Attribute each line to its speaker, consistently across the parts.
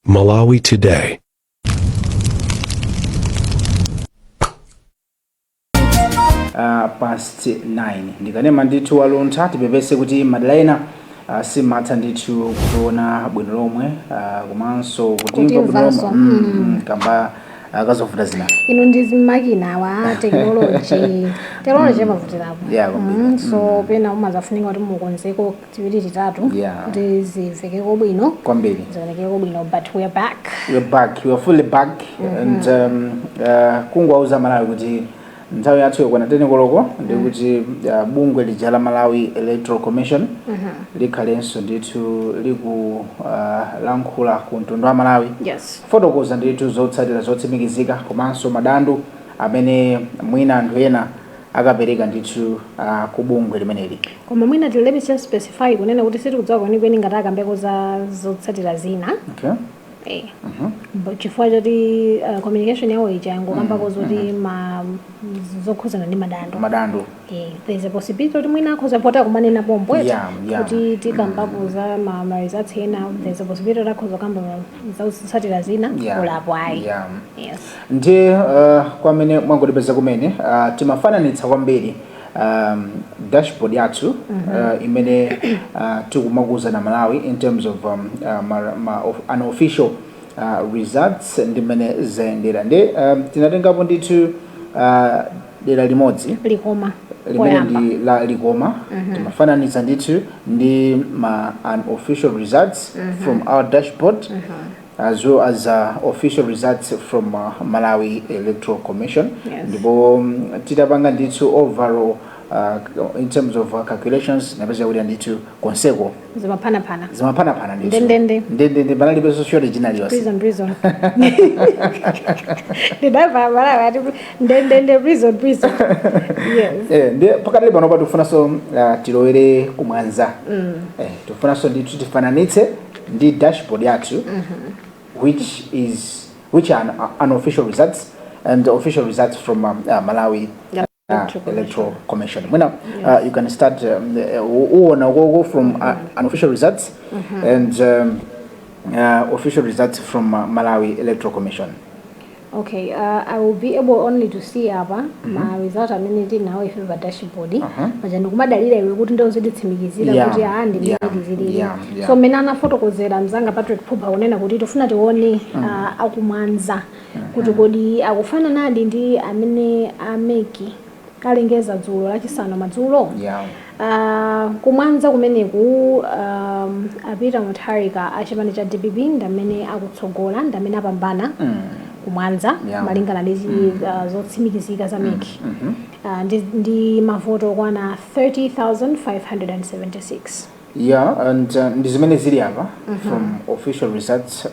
Speaker 1: Malawi Today.
Speaker 2: Past 9 ndikanema ndithu waluntha. Tipepese kuti madera ena simatha ndithu kutiona bwino lomwe komanso kutimva bwino lomwe
Speaker 3: Kutimvanso.
Speaker 2: Kamba kazovuta zina.
Speaker 3: Inu ndi zimakina wa technology, technology imavutirapo.
Speaker 2: Yeah, kwambiri.
Speaker 3: So pena umazafunika kuti mukonzeko tiwiri titatu kuti zimvekeko bwino,
Speaker 2: kwambiri,
Speaker 3: zionekeko bwino, but we are back.
Speaker 2: We're back, we're fully back and kungowauza Malawi kuti nthawi yathu yakwana 10 koloko, ndikuti bungwe lija la Malawi Electoral Commission likhalenso ndithu likulankhula ku mtundu wa Malawi, fotokoza ndithu zotsatira zotsimikizika komanso madandaulo amene mwina anthu ena akapereka ndithu ku bungwe limeneli.
Speaker 3: Koma mwina let me just specify kunena kuti sitikudziwa kwenikweni ngati akambeko za zotsatira zina. Eh. Chifukwa choti communication yawo ija yangokambako zoti ma zokhuzana ndi madandaulo.
Speaker 2: Madandaulo.
Speaker 3: Eh, there's a possibility kuti mwina akhoza pota kumanena pompo
Speaker 2: Yeah.
Speaker 3: kuti tikambapo za ma results ena. There's a possibility kuti akhoza kukamba za zotsatira zina kulapo ayi. Yes.
Speaker 2: Ndiye kwamene mwangotipeza kumene, timafananitsa kwambiri dashboard yathu imene tikumakuza na Malawi in terms of ma unofficial results ndi mmene zayendera. Ndi tinatengapo ndithu dera limodzi,
Speaker 3: Likoma,
Speaker 2: limene
Speaker 3: poyamba.
Speaker 2: ndi la Likoma. Timafananitsa ndithu ndi ma unofficial results from our dashboard as well as official results from Malawi Electoral Commission. Ndipo titapanga ndithu overall in terms of calculations, napeza kuti ndithu konseko
Speaker 3: zimaphanapana.
Speaker 2: Zimaphanapana ndithu.
Speaker 3: Ndendende.
Speaker 2: Ndendende, panalibenso shortage ina iliyonse.
Speaker 3: Prison, prison, ndidamva Malawi ati ndendende, prison, prison, yes.
Speaker 2: Eh, ndi pakatali panopa tikufunanso tilowere kumwanza. Tikufunanso ndithu tifananitse ndi dashboard yathu, which are unofficial results and the official results from Malawi
Speaker 3: Electoral.
Speaker 2: Electoral Commission. Mwina you can start uona ukoko from unofficial results and official results from Malawi Electoral Commission.
Speaker 3: Okay, I will be able only to see apa ma result amene tinawo ife pa dashboard paja. Ndikumadalira iwe kuti ndozititsimikizira kuti aa, ndi mmene zilili. So mmene anafotokozera mzanga Patrick Phuba kunena kuti tifuna tione akumwanza kuti kodi akufananadi ndi amene a MEC alengeza dzulo Lachisanu madzulo. Kumwanza kumeneku, a Peter Mutharika achipani cha DPP ndamene akutsogola, ndamene apambana kumwanza malingana ndi zotsimikizika za MEC ndi mavoto okwana 30,576.
Speaker 2: Yeah, and ndi zimene zili apa from official results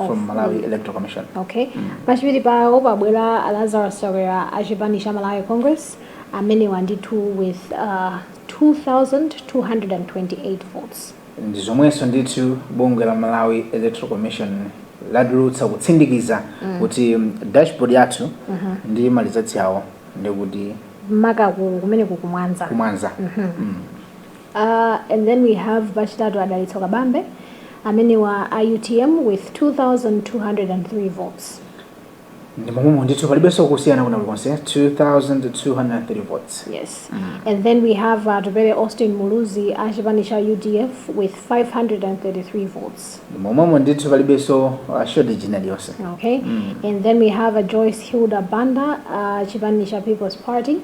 Speaker 2: from Malawi Electoral Commission.
Speaker 3: Okay, pachiwiri pawo pabwera Lazarus Chakwera achipani cha Malawi Congress, amenewa ndithu with 2228 votes.
Speaker 2: Ndi zomwenso ndithu bungwe la Malawi Electoral Commission latulutsa kutsindikiza kuti dashboard yathu ndi ma results yawo ndikuti
Speaker 3: maka kumeneku kumwanza.
Speaker 2: Kumwanza.
Speaker 3: And then we have pachitatu Adalitso Kabambe amenewa a UTM with 2203 votes.
Speaker 2: Ndi momwemo ndithu, palibenso kusiyana kuna kulikonse, 2230 votes.
Speaker 3: Yes, and then we have Atupele Austin Muluzi achipani cha UDF with 533 votes.
Speaker 2: Ndi momwemo ndithu, palibenso shortage ina iliyonse.
Speaker 3: Okay, and then we have Joyce Hilda Banda chipani cha People's Party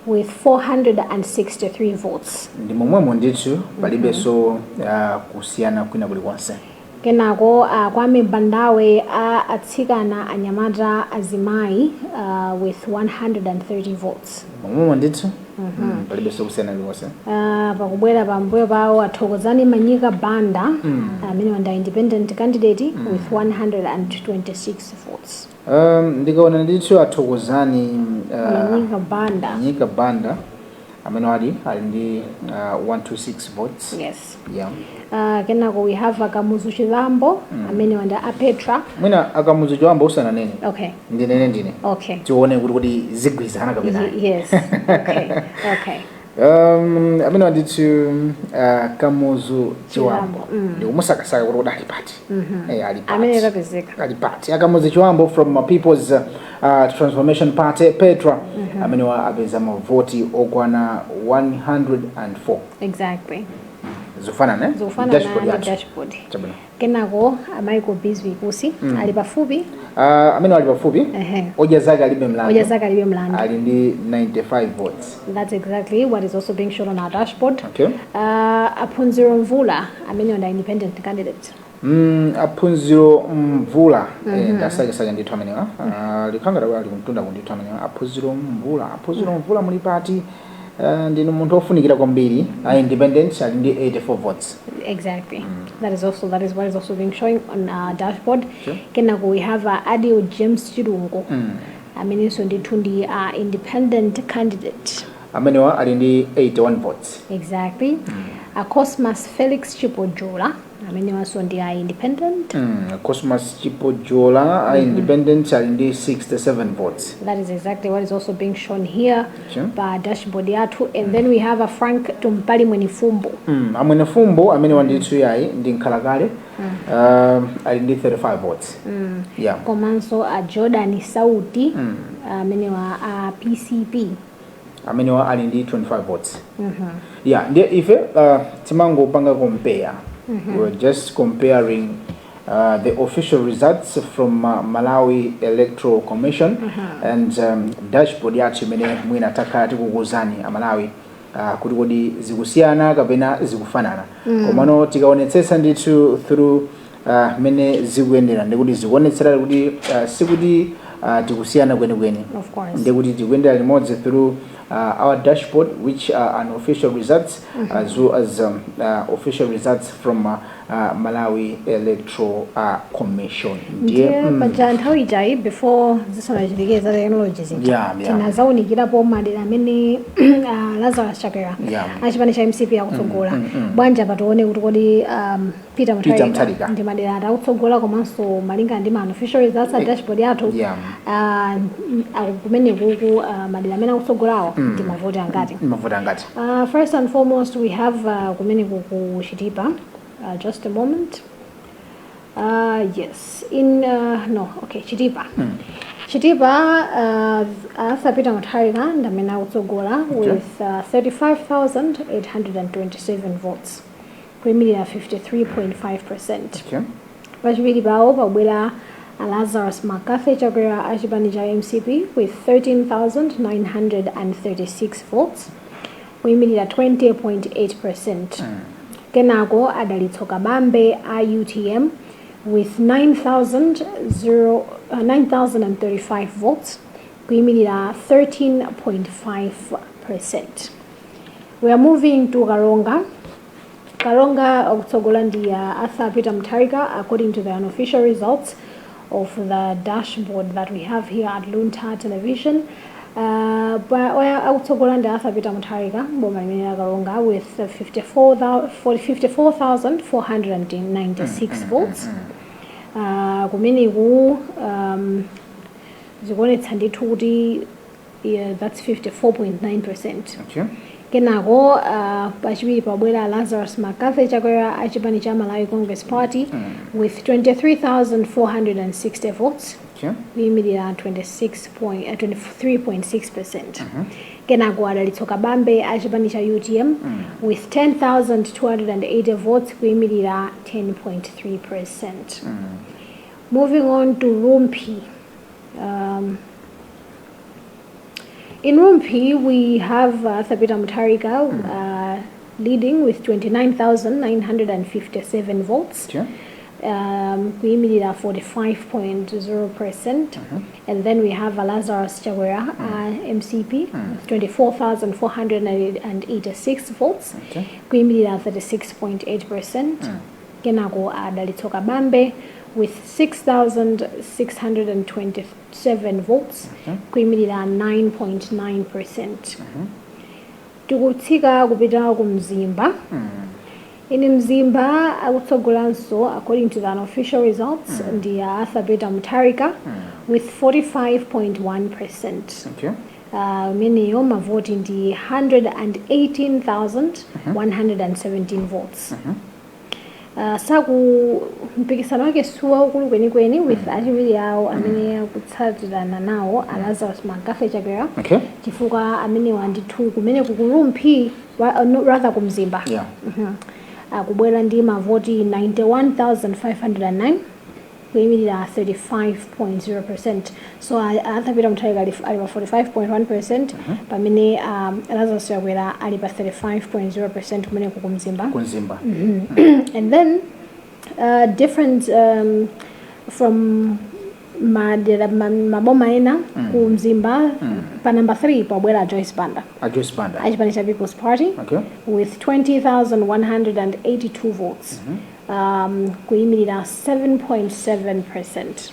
Speaker 3: with 463 votes.
Speaker 2: Ndi momwemo ndithu, palibenso kusiyana kwina kulikonse.
Speaker 3: Kenako Kwame Bandawe a atsikana, anyamata, azimayi with 130 votes.
Speaker 2: Momwemo ndithu, palibenso kusiyana kulikonse.
Speaker 3: Pakubwera pambuyo pawo Athokozani Manyika Banda amene wanda independent candidate with 126 votes.
Speaker 2: Ndikaona ndithu Athokozani
Speaker 3: Manyika Banda.
Speaker 2: Manyika Banda amene ali ndi 126 votes.
Speaker 3: Yes.
Speaker 2: Yeah.
Speaker 3: Kenako we have Akamuzu Chibambo amene wanda apetra.
Speaker 2: Mwina Akamuzu Chibambo usananene,
Speaker 3: Okay.
Speaker 2: ndinene ndine,
Speaker 3: Okay.
Speaker 2: tione kuti zigwirizana kapena.
Speaker 3: Yes, okay.
Speaker 2: Amene wandithu Kamuzu Chiwambo.
Speaker 3: Chiwambo.
Speaker 2: Ndikumusakasaka kuti kodi ali pati. Eh, ali pati.
Speaker 3: Amene tapezeka.
Speaker 2: Ali pati Akamuzu Chiwambo from People's Transformation Party, Petra, amene wa apeza mavoti okwana 104.
Speaker 3: Exactly.
Speaker 2: Zikufanana, eh?
Speaker 3: Zikufanana
Speaker 2: Dashboard
Speaker 3: ndi
Speaker 2: yathu.
Speaker 3: dashboard.
Speaker 2: Chabwino.
Speaker 3: Kenako Michael Bizwick Usi ali pafupi.
Speaker 2: Amene ali pafupi. Odya Zake Alibe Mlandu.
Speaker 3: Odya Zake Alibe Mlandu.
Speaker 2: Ali ndi 95 votes.
Speaker 3: That's exactly what is also being shown on our dashboard.
Speaker 2: Okay.
Speaker 3: Aphunziro Mvula, amene ndi independent candidate.
Speaker 2: Aphunziro Mvula, ndasakesake ndithu amenewa. Likhangata ali kumtunda kundithu amenewa. Aphunziro Mvula, Aphunziro Mvula, muli pati? Ndinu munthu ofunikira kwambiri. A independent ali ndi 84 votes.
Speaker 3: Exactly. That is what is also being showing on our dashboard.
Speaker 2: Sure.
Speaker 3: Kenako we have Adil James Chirungo, amenenso ndithu ndi independent candidate.
Speaker 2: Amenewa ali ndi 81 votes.
Speaker 3: Exactly. Cosmas Felix Chipojola, amenewanso ndi a independent.
Speaker 2: Cosmas Chipojola, a independent, ali ndi 67 votes.
Speaker 3: That is exactly what is also being shown here pa dashboard yathu. And then we have a Frank Tumpali Mwenifumbo.
Speaker 2: Amwene Fumbo amene wandithu yayi ndi nkhalakale, ali ndi 35 votes, yeah.
Speaker 3: Komanso a Jordan Sauti, amene wa a PCP.
Speaker 2: Amenewa ali ndi 25 votes, yeah. Ndiye ife timangopanga compare. We're just comparing the official results from Malawi Electoral Commission and dashboard yathu imene mwina takhala tikukuuzani Amalawi kuti kodi zikusiyana kapena zikufanana. Komano tikaonetsetsa ndithu through mene zikuyendera, ndikuti zikuonetsera kuti sikuti tikusiyana kwenikweni.
Speaker 3: Of course.
Speaker 2: Ndikuti tikuyendera limodzi through our dashboard, which are unofficial results, as well as official results from Malawi Electoral Commission.
Speaker 3: Ndiye paja nthawi ijayi, before zisanachitike za technology zija, tinazaunikirapo madera amene Lazarus Chakwera achipani cha MCP akutsogola. Bwanja patione kuti kodi Peter
Speaker 2: Peter
Speaker 3: Mutharika
Speaker 2: Mutharika
Speaker 3: ndi madera ati akutsogola, komanso malinga ndi ma unofficial results a dashboard yathu, kumene kuku madera amene akutsogolawo ndi mavoti angati?
Speaker 2: Mavoti angati?
Speaker 3: First and foremost, we have kumene kuku Chitipa. Just a moment. Yes, in no, okay, Chitipa. Chitipa, Arthur Peter Mutharika ndamene akutsogola with 35,827 votes, kuyimirira 53.5%. Pachiwiri pawo pabwera Lazarus McCarthy Chakwera achipani cha MCP with 13,936 votes, kuyimirira 20.8%. Kenako Adalitso Kabambe a UTM with 9,035 votes, kuyimirira 13.5%. We are moving to Karonga. Karonga akutsogola ndi Arthur Peter Mutharika according to the unofficial results of the dashboard that we have here at Luntha Television. Oya akutsogola ndi Arthur Peter Mutharika boma limene la Karonga with 54,496 votes. Kumeneku zikuonetsa ndithu kuti, yeah, that's 54.9%. Kenako pachiwiri pabwera Lazarus McCarthy Chakwera achipani cha Malawi Congress Party with 23,460 votes, kuyimirira 23.6%. Kenako Adalitso Kabambe achipani cha UTM with 10,280 votes, kuyimirira 10.3%. Moving on to Rumphi. In Rumphi, we have Arthur Peter Mutharika leading with 29,957 votes, kuyimirira 45.0%. And then we have Lazarus Chakwera, MCP, with 24,486 votes, kuyimirira 36.8%. Kenako Adalitso Kabambe with 6,627 votes, kuyimirira 9.9%. Tikutsika kupita ku Mzimba. In Mzimba akutsogolanso according to the unofficial results ndi Arthur Peter Mutharika with 45.1%. Imeneyo mavoti ndi 118,117 votes. Saku mpikisano wake siwaukulu kwenikweni with achiwiri awo amene akutsatirana nawo, a Lazarus McCarthy Chakwera, chifukwa amenewa ndithu kumene ku Rumphi, no, rather kumzimba, akubwera ndi mavoti 91,509, kuyimirira 35.0%. So Arthur Peter Mutharika ali pa 45.1%, pamene Lazarus Chakwera ali pa 35.0% kumene kukumzimba.
Speaker 2: Kumzimba.
Speaker 3: And then different from madera maboma ena, ku Mzimba pa number 3 pabwera Joyce Banda,
Speaker 2: a Joyce Banda,
Speaker 3: achipani cha People's Party, with 20,182 votes, kuyimirira 7.7%.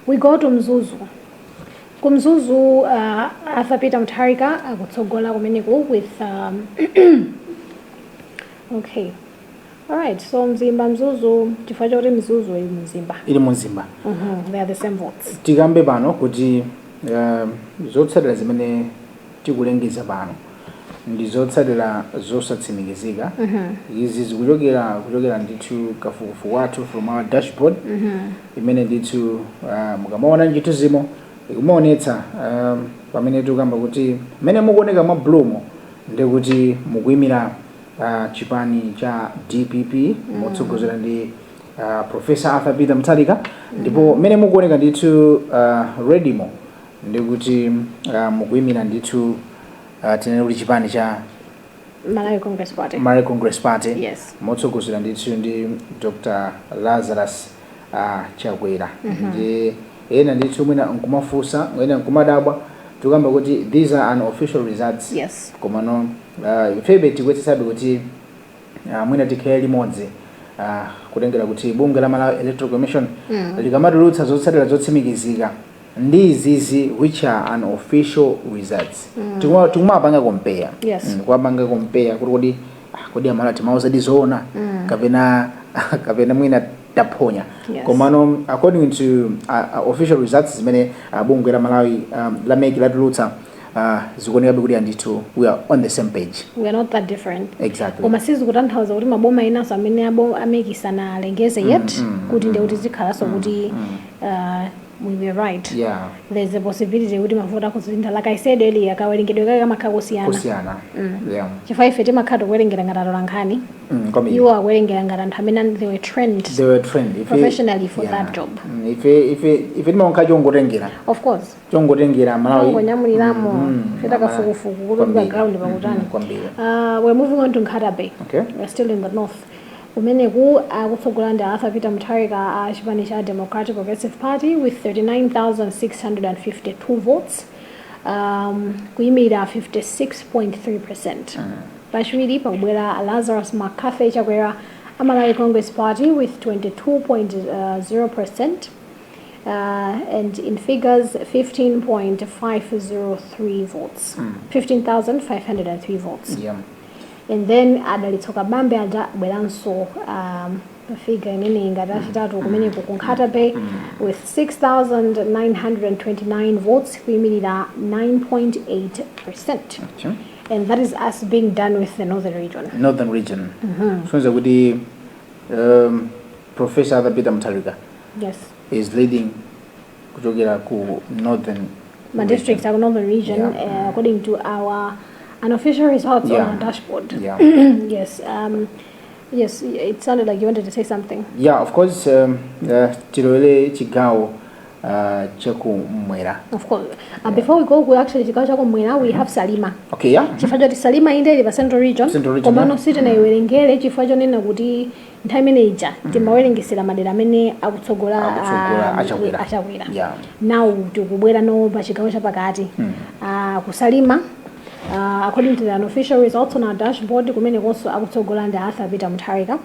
Speaker 3: We go to Mzuzu. Ku Mzuzu, Arthur Peter Mutharika akutsogola kumeneko with okay, alright, so Mzimba, Mzuzu, chifukwa chakuti Mzuzu ili Mzimba.
Speaker 2: Ili mumzimba.
Speaker 3: They are the same votes.
Speaker 2: Tikambe pano kuti zotsatira zimene tikulengeza pano ndi zotsatira zosatsimikizika. Izi zikuchokera kuchokera ndithu kafukufuku wathu from our dashboard, imene ndithu mukamaona chithunzimo ikumaonetsa pamene tikukamba kuti mmene mukuoneka mwa blue mo ndikuti mukuyimira chipani cha DPP motsogozera ndi Professor Arthur Peter Mutharika, ndipo mmene mukuoneka ndithu red mo ndikuti mukuyimira ndithu tinene kuti chipani cha
Speaker 3: Malawi Congress Party.
Speaker 2: Malawi Congress Party,
Speaker 3: Yes.
Speaker 2: motsogozera ndithu ndi Dr Lazarus Chakwera. Ndi ena ndithu mwina nkumafunsa, ena nkumadabwa, tikuyamba kuti these are unofficial results. Komano ifebe tikuyesetsabe kuti mwina tikhale limodzi, kutengera kuti bungwe la Malawi Electoral Commission likamatulutsa zotsatira zotsimikizika ndi izizi which are unofficial results, tikumapanga compare. Kuwapanga compare kuti kodi kodi amala timauza zoona kapena mwina taphonya. Komano according to official results zimene bungwe la Malawi la MEC latulutsa, zikuonekabe kuti andithu we are on the same page.
Speaker 3: We are not that different.
Speaker 2: Exactly.
Speaker 3: Koma sizikutanthauza kuti maboma enanso amene abo a MEC sanalengeze yet kuti ndiye kuti zikhalanso kuti we were right. There's a possibility kuti mavoti akuzintha. Like I said earlier, kawerengedwe kake kamakhala kusiyana.
Speaker 2: Kusiyana, yeah.
Speaker 3: Chifukwa ife timakhala tikuwerengera ngati atolankhani,
Speaker 2: kwambiri.
Speaker 3: Iwo akuwerengera ngati anthu amene they were trained
Speaker 2: They were trained.
Speaker 3: professionally for that job.
Speaker 2: Ife timaonkha chongotengera.
Speaker 3: Of course.
Speaker 2: Chongotengera Malawi.
Speaker 3: Chongonyamuliramo feta kafukufuku kuti
Speaker 2: Kwambiri.
Speaker 3: background pakutani.
Speaker 2: Kwambiri.
Speaker 3: We're moving on to Nkhata Bay. We're still in the north. Kumeneku akutsogola ndi Arthur Peter Mutharika a chipani cha Democratic Progressive Party with 39,652 votes, kuyimirira 56.3%. Pachiwiri pakubwera Lazarus McCarthy Chakwera a Malawi Congress Party with 22.0%, and in figures 15.503 votes, 15,503 votes. And then a Dalitso Kabambe adabweranso figure imene ngati achitatu kumeneko ku Nkhata Bay with 6929 votes, kuyimirira 9.8%. And that is us being done with the northern region.
Speaker 2: Northern region, kusonyeza kuti Professor Arthur Peter Mutharika is leading kuchokera ku northern
Speaker 3: Ma districts
Speaker 2: region.
Speaker 3: Our northern region, according to our unofficial results on our dashboard. Yes, yes, it sounded like you wanted to say something.
Speaker 2: Yeah, of course. Tilowere chigawo chakumwera.
Speaker 3: Of course. Before we go, we actually chigawo chakumwera, we have Salima. Chifukwa choti Salima inde ili pa Central Region,
Speaker 2: Central Region,
Speaker 3: komano sitinayiwerengere chifukwa chonena kuti nthawi imene ija timawerengesera madera amene akutsogola,
Speaker 2: Akutsogola, achakwera.
Speaker 3: Achakwera. Now tikubwera no pa chigawo chapakati, kusalima, according to the unofficial results on our dashboard, kumenekonso akutsogola ndi Arthur Peter Mutharika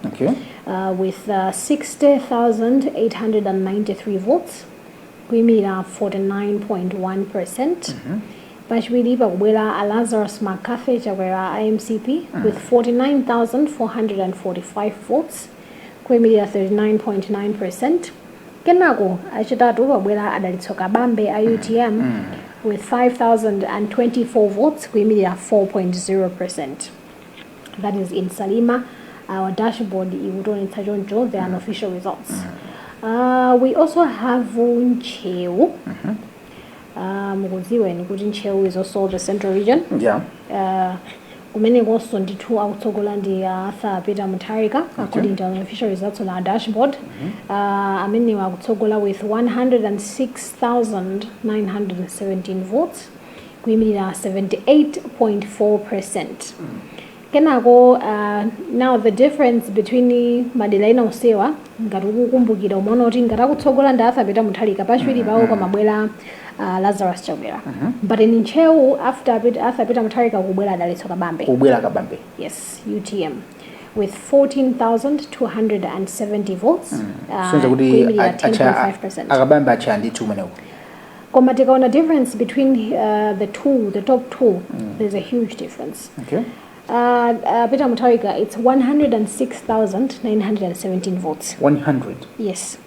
Speaker 3: with 60,893 votes, kuyimirira 49.1%. Pachiwiri pakubwera a Lazarus McCarthy Chakwera a MCP with 49,445 votes, kuyimirira 39.9%. Kenako achitatu pabwera a Dalitso Kabambe a UTM with 5024 votes, kuyimirira 4.0%. That is in Salima. Our dashboard ikutionetsa choncho, the unofficial results. We also have Ntcheu. Mukudziwa inu kuti Ntcheu is also the Central Region. Kumenekonso ndithu akutsogola ndi Arthur Peter Mutharika, according to our official results on our dashboard. Amenewa akutsogola with 106,917 votes, kuyimirira 78.4%. Kenako now the difference between madera ena onsewa, ngati ukukumbukira, umaona kuti ngati akutsogola ndi Arthur Peter Mutharika, pachiwiri pawo pamabwera Lazarus Chakwera. But in Ntcheu, after Arthur Peter Mutharika kubwera Dalitso Kabambe.
Speaker 2: Kubwera Kabambe.
Speaker 3: Yes, UTM with 14,270 votes,
Speaker 2: Sonza kuti
Speaker 3: kuyimirira 10.5%.
Speaker 2: Akabambe acha ndithu kumeneko.
Speaker 3: Koma tikaona difference between the top two, there's a huge difference. Peter Mutharika, it's 106,917 votes.
Speaker 2: 100.
Speaker 3: Yes.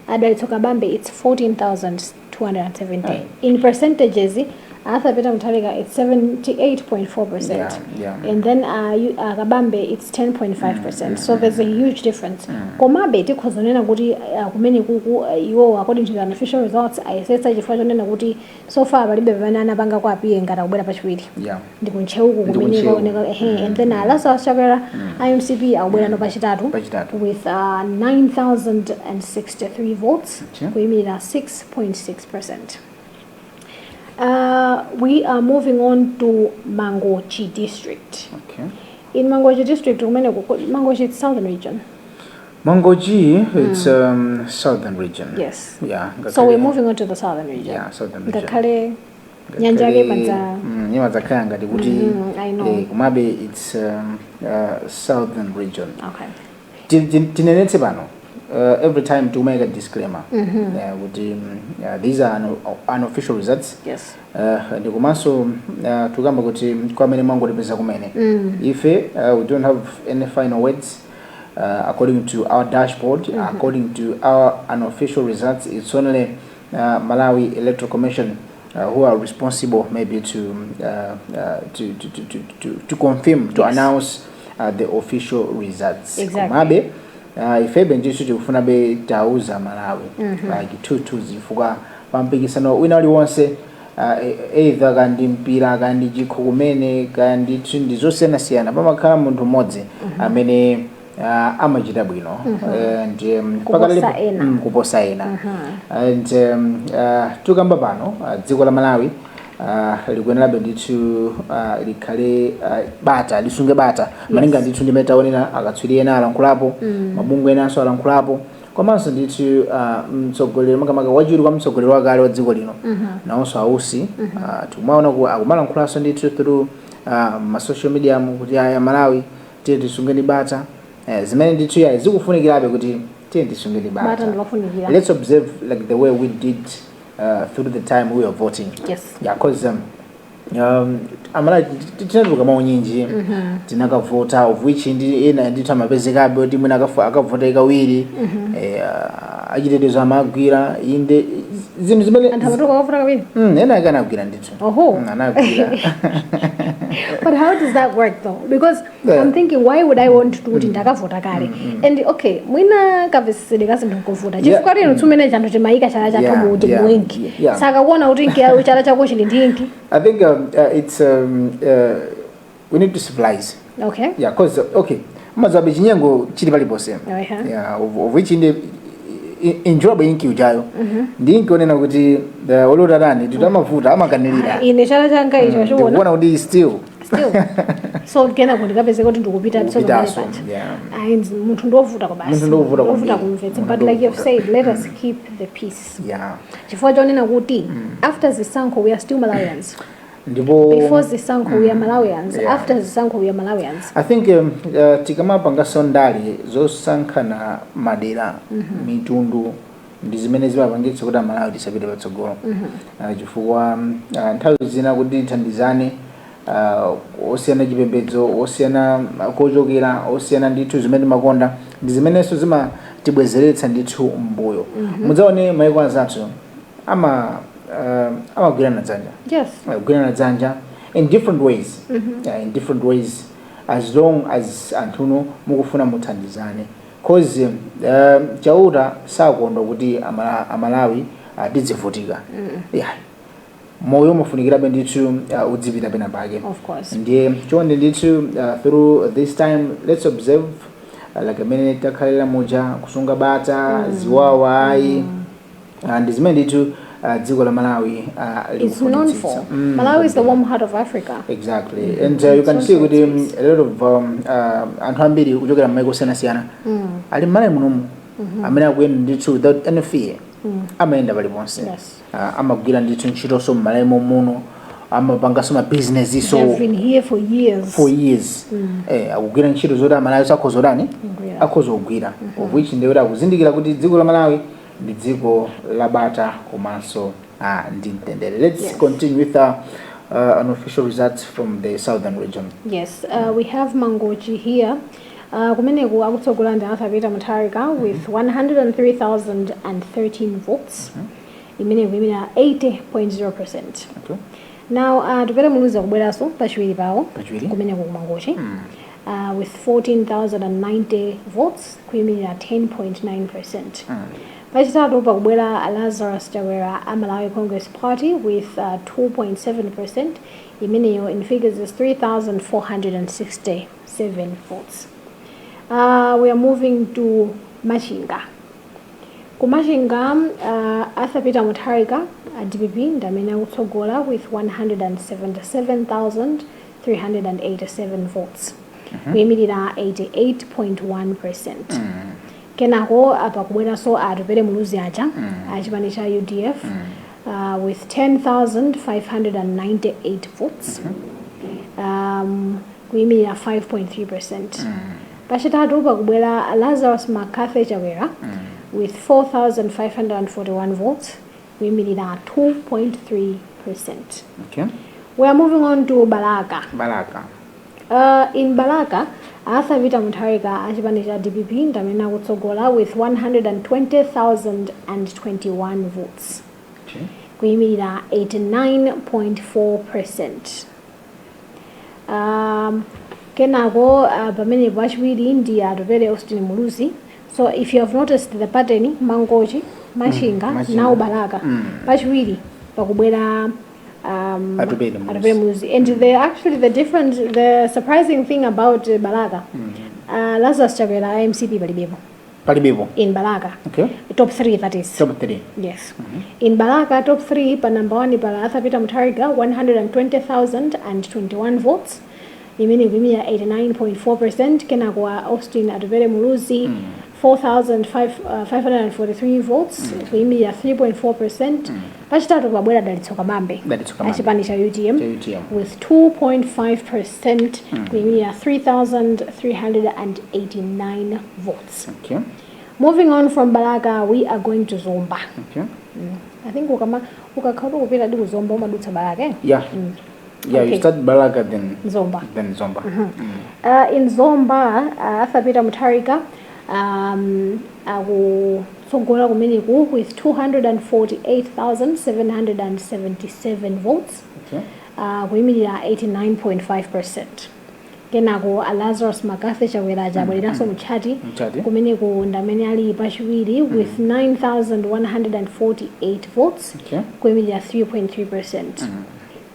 Speaker 3: Dalitso Kabambe, it's 14,270. In percentages, Arthur Peter Mutharika, it's 78.4%. And then Kabambe, it's 10.5%. So there's a huge difference. Komabe tikhoza kunena kuti kumene kuku iwo, according to the unofficial results, ayesetsa chifukwa chonena kuti so far palibe pamene anapanga kwa apiye ngati akubwera pachiwiri. Ndi kuNtcheuku
Speaker 2: Ndi
Speaker 3: kumene
Speaker 2: kuNtcheu.
Speaker 3: Kwaoneka ehe. And then Lazarus Chakwera, IMCP, akubwera no pachitatu
Speaker 2: Pachitatu.
Speaker 3: with 9063 votes, kuyimirira 6.6%. We are moving on to Mangochi District. In Mangochi District, kumene Mangochi, it's Southern Region.
Speaker 2: Mangochi, it's Southern Region.
Speaker 3: Yes.
Speaker 2: Yeah.
Speaker 3: So we're moving on to the Southern Region.
Speaker 2: Yeah, Southern Region.
Speaker 3: Ngakhale nyanja yake imadza
Speaker 2: Imadzakhala ngati kuti
Speaker 3: I know.
Speaker 2: Komabe it's Southern Region.
Speaker 3: Okay.
Speaker 2: Tinenetse pano, every time tikumaika disclaimer kuti these are unofficial results. Ndikomanso tikamba kuti kwa amene mwangotipeza kumene, ife we don't have any final words. According to our dashboard, according to our unofficial results, it's only Malawi Electoral Commission who are responsible maybe to confirm, to announce the official results. Komabe ifebe ndithu tikufunabe tauza Malawi like two zifukwa pa mpikisano wina uliwonse, either kandi mpira, kandi chikho kumene, kandi ndi zosiyanasiyana, pamakhala munthu mmodzi amene amachita bwino and
Speaker 3: Kuposa ena.
Speaker 2: Kuposa ena. And tukamba pano, dziko la Malawi likuyenerabe ndithu likhale bata, lisunge bata, malinga ndithu ndimene taonera akatswiri ena alankhulapo, mabungwe enanso alankhulapo, komanso ndithu mtsogoleri, makamaka wachiwiri kwa mtsogoleri wakale wa dziko lino, nawonso Ausi, tikumaona akumalankhulanso ndithu through ma social media mu kuti aya, Malawi, tiye tisungeni bata, zimene ndithu yayi zikufunikirabe kuti tiye tisungeni
Speaker 3: Bata
Speaker 2: bata.
Speaker 3: ndilofunikira.
Speaker 2: Let's observe like the way we did through the time we were voting. Yeah, 'cause amala tinatuluka maunyinji, tinakavota, of which ndi ena ndithu amapezekabe kuti mwina akavota kawiri, achitetezo amagwira inde zinthu zimene
Speaker 3: Anthu amatuka kavota kawiri.
Speaker 2: Ena ake anagwira ndithu.
Speaker 3: Oho.
Speaker 2: Anagwira.
Speaker 3: But how does that work though? Because I'm thinking, why would I want to kuti ndakavota kale? And okay, mwina kamvetsetsede ka zinthu nkovuta. Chifukwa lero tsumene chanthu chimayika chala chathu muti mu inki. Sakakuona kuti inki yawo chala chako chili ndi inki.
Speaker 2: I think it's we need to civilize. Yeah, 'cause okay, mazabe chinyengo chili paliponse. Yeah, of which inde enjoyable inki ujayo ndi inki onena kuti olotatani titamavuta amakanirira.
Speaker 3: Ine chala changa icho chiona.
Speaker 2: Ndikuona kuti still
Speaker 3: Still. So kena kuti kapezeka kuti ndikupita tsono pamene
Speaker 2: Kupitaso,
Speaker 3: paja.
Speaker 2: yeah.
Speaker 3: Ayi, munthu ndovuta kwa basi.
Speaker 2: Munthu ndovuta
Speaker 3: Ndovuta
Speaker 2: kwambiri.
Speaker 3: kumvetsa.
Speaker 2: Munthu
Speaker 3: But like you've
Speaker 2: ndovuta.
Speaker 3: said, let us keep the peace. Chifukwa chonena kuti after zisankho we are still Malawians.
Speaker 2: Ndipo
Speaker 3: Before zisankho we are Malawians. After zisankho we are Malawians.
Speaker 2: I think tikamapangaso ndale zosankhana madera, mitundu, ndi zimene zimapangitsa kuti Amalawi tisapite patsogolo, chifukwa nthawi zina kuti tithandizane, osiyana chipembedzo, osiyana kochokera, osiyana ndithu zimene timakonda, ndi zimenenso zimatibwezeretsa ndithu mbuyo. Mudzaone maiko anzathu ama Amagwirana dzanja. Kugwirana dzanja in different ways, yeah, in different ways, as long as anthuno mukufuna muthandizane, cause Chauta sakondwa kuti Amalawi tidzivutika. Yeah, moyo umafunikirabe ndithu udzipita pena pake.
Speaker 3: Of course.
Speaker 2: Ndiye chonde ndithu, through this time let's observe, like amene takhalira muja, kusunga bata, ziwawa ayi. Ndi zimene ndithu dziko la Malawi
Speaker 3: It's known for.
Speaker 2: likufunitsitsa.
Speaker 3: Malawi is the warm heart of Africa.
Speaker 2: Exactly, and you can
Speaker 3: It's
Speaker 2: see
Speaker 3: also
Speaker 2: kuti
Speaker 3: its
Speaker 2: a lot of anthu ambiri kuchokera m'maiko osiyanasiyana ali m'Malawi munomu, amene akuyenda ndithu without any fear, amayenda paliponse. Amagwira ndithu ntchitonso m'Malawi muno, amapanganso mabizinesi, so
Speaker 3: They've been here for years.
Speaker 2: For years, akugwira ntchito zoti Amalawi sakhoza utani?
Speaker 3: Kugwira.
Speaker 2: Akhoza kugwira, of which ndikuti akuzindikira kuti dziko la Malawi ndi dziko la bata komanso ndi mtendere. Let's continue with unofficial results from the southern region.
Speaker 3: Yes, we have Mangochi here. Kumeneku akutsogola ndi Arthur Peter Mutharika with 103,013 votes. Imene kuyimira 80.0%. Now, Atupele Muluzi akubweranso pachiwiri pawo.
Speaker 2: Pachiwiri.
Speaker 3: Kumeneku ku Mangochi. With 14,090 votes, kuyimirira 10.9%. Pachitatu pakubwera Lazarus Chakwera a Malawi Congress Party with 2.7%. Imeneyo in figures is 3,467 votes. We are moving to Machinga. Ku Machinga, Arthur Peter Mutharika a DPP ndi amene akutsogola with 177,387 votes, kuyimirira 88.1%. Kenako apa kubweranso Atupele Muluzi aja achipani cha UDF with 10,598 votes, kuyimirira 5.3%. Pachitatu pakubwera Lazarus McCarthy Chakwera with 4541 votes, kuyimirira 2.3%. We are moving on to Balaka.
Speaker 2: Balaka.
Speaker 3: In Balaka, Arthur Peter Mutharika achipani cha DPP ndamene akutsogola with 120,021 votes, kuyimirira 89.4%. Kenako pamenepo achiwiri ndi Atupele Austin Muluzi. So if you have noticed the pattern, Mangochi, Machinga,
Speaker 2: Machinga.
Speaker 3: Now Balaka, pachiwiri pakubwera
Speaker 2: Atupele Muluzi.
Speaker 3: Atupele Muluzi. And the actually the different the surprising thing about Balaka, Lazarus Chakwera MCP palibepo.
Speaker 2: Palibepo.
Speaker 3: In Balaka. Top 3, that is.
Speaker 2: Top 3.
Speaker 3: Yes. In Balaka, top 3, pa number 1 pala Arthur Peter Mutharika, 120,021 votes. Imene kuimira 89.4%. Kenako wa Austin Atupele Muluzi, 4,543 votes, kuimira 3.4%. Pachitatu pabwera Dalitso Kabambe.
Speaker 2: Dalitso Kabambe.
Speaker 3: Achipani cha UTM.
Speaker 2: Cha UTM.
Speaker 3: With 2.5%, kuimira 3,389 votes. Moving on from Balaka, we are going to Zomba. I think ukama ukakhala ukupita di kuzomba umadutsa Balaka, eh?
Speaker 2: Yeah, you start Balaka, then
Speaker 3: Zomba.
Speaker 2: Then Zomba.
Speaker 3: In Zomba, Arthur Peter Mutharika akutsogola kumeneku with 248,777 votes, kuyimirira 89.5%. Kenako a Lazarus McCarthy Chakwera abwereranso mtchati.
Speaker 2: Mchati.
Speaker 3: Kumeneku ndamene ali pachiwiri with 9148 votes, kuyimirira 3.3%.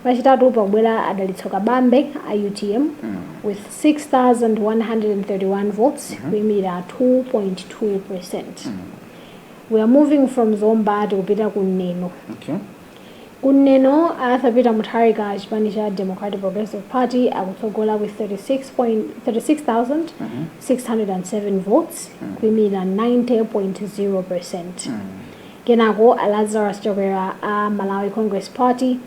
Speaker 3: Pachitatu pakubwera Adalitso Kabambe a UTM with 6131 votes, kuyimirira 2.2%. We are moving from Zomba tikupita ku Neno. Kuneno, Arthur Peter Mutharika chipani cha Democratic Progressive Party akutsogola with 36,607 votes, kuyimirira 90.0%. Kenako Lazarus Chakwera a Malawi Congress Party,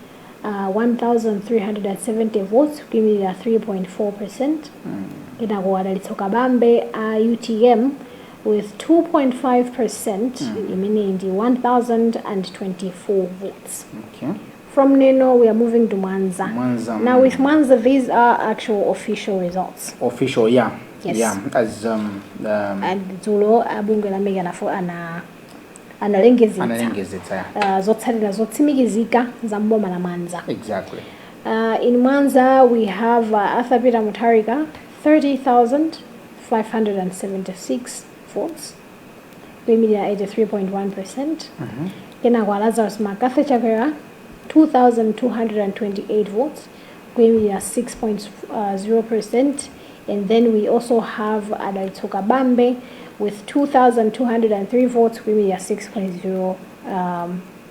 Speaker 3: 1370 votes, kuyimirira 3.4%. Kenako Adalitso Kabambe a UTM with 2.5%, imene ndi 1024 votes. From Neno, we are moving to Mwanza.
Speaker 2: Mwanza.
Speaker 3: Now with Mwanza, these are actual official results.
Speaker 2: Official, yeah.
Speaker 3: Yes.
Speaker 2: Yeah, as
Speaker 3: And dzulo abungwe la MEC ana Analengezetsa.
Speaker 2: Analengezetsa.
Speaker 3: Zotsatira zotsimikizika za mboma la Mwanza. In Mwanza we have Arthur Peter Mutharika, 30,576 votes, kuyimirira 83.1%. Kenako Lazarus McCarthy Chakwera, 2228 votes, kuyimirira 6.0%. And then we also have Adalitso Kabambe with 2203 votes, kuyimirira 6.0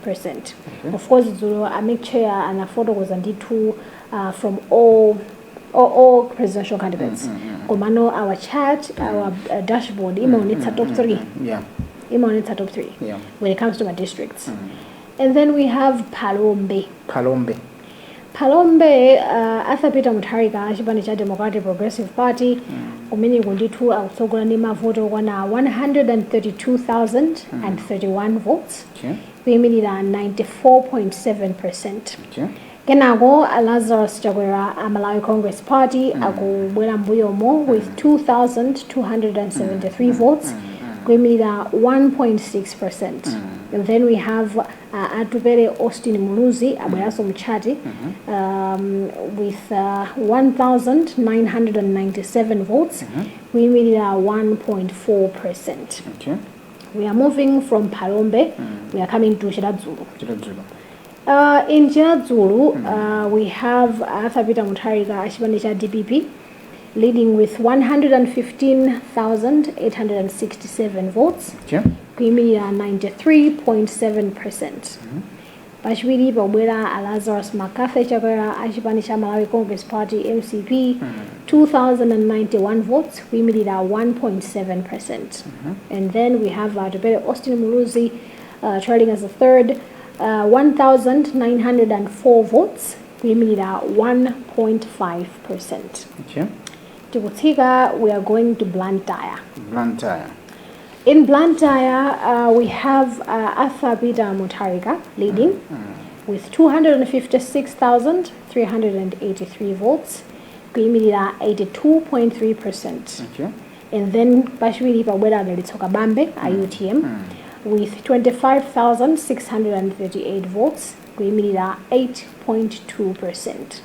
Speaker 3: percent. Of course, dzulo a MEC chair anafotokoza ndithu from all presidential candidates. Komano our chart, our dashboard imaonetsa top 3. Imaonetsa top 3 when it comes to my districts. And then we have Phalombe.
Speaker 2: Phalombe.
Speaker 3: Phalombe, Arthur Peter Mutharika, chipani cha Democratic Progressive Party, kumeneko ndithu akutsogola ndi mavoto okwana 132,031 votes, kuyimirira 94.7%. Kenako Lazarus Chakwera a Malawi Congress Party akubwera mbuyomo with 2273 votes, kuyimirira 1.6%. And then we have Atupele Austin Muluzi abweranso mchati with 1997 votes, kuyimirira 1.4%. We are moving from Phalombe, we are coming to Chiradzulu.
Speaker 2: Chiradzulu.
Speaker 3: In Chiradzulu, we have Arthur Peter Mutharika, achipani cha DPP, leading with 115,867 votes, kuyimirira 93.7%. Pachiwiri pabwera a Lazarus McCarthy Chakwera achipani cha Malawi Congress Party, MCP, 2091 votes, kuyimirira 1.7%. And then we have Atupele Austin Muluzi trailing as a third, 1904 votes, kuyimirira 1.5%. Tikutsika, we are going to Blantyre.
Speaker 2: Blantyre.
Speaker 3: In Blantyre, we have Arthur Peter Mutharika leading with 256,383 votes, kuyimirira 82.3%. And then pachiwiri pabwera Dalitso Kabambe a UTM with 25,638 votes, kuyimirira 8.2%.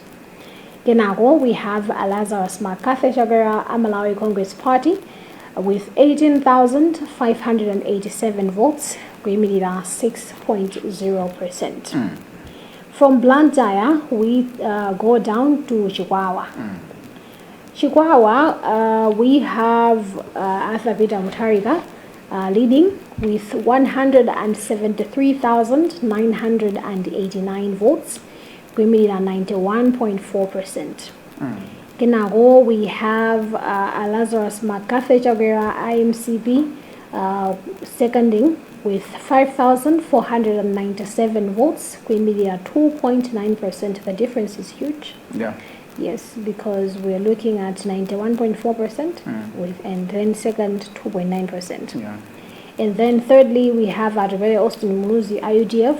Speaker 3: Kenako we have Lazarus McCarthy Chakwera a Malawi Congress Party with 18,587 votes, kuyimirira 6.0%. From Blantyre, we go down to Chikwawa. Chikwawa, we have Arthur Peter Mutharika leading with 173,989 votes, kuyimirira 91.4%. Kenako we have Lazarus McCarthy Chakwera, IMCP, seconding with 5,497 votes, kuyimirira 2.9%. The difference is huge. Yes, because we're looking at 91.4% with, and then second 2.9%. And then thirdly, we have Atupele Austin Muluzi, IUDF,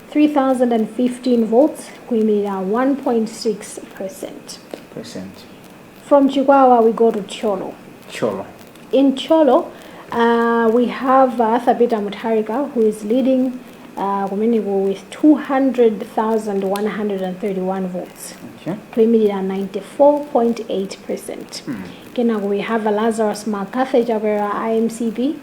Speaker 3: 3,015 votes, kuyimirira 1.6%.
Speaker 2: Percent.
Speaker 3: From Chikwawa, we go to Thyolo.
Speaker 2: Thyolo.
Speaker 3: In Thyolo, we have Arthur Peter Mutharika, who is leading kumeneko with 200,131 votes, kuyimirira 94.8%. Kenako we have Lazarus McCarthy Chakwera, IMCP,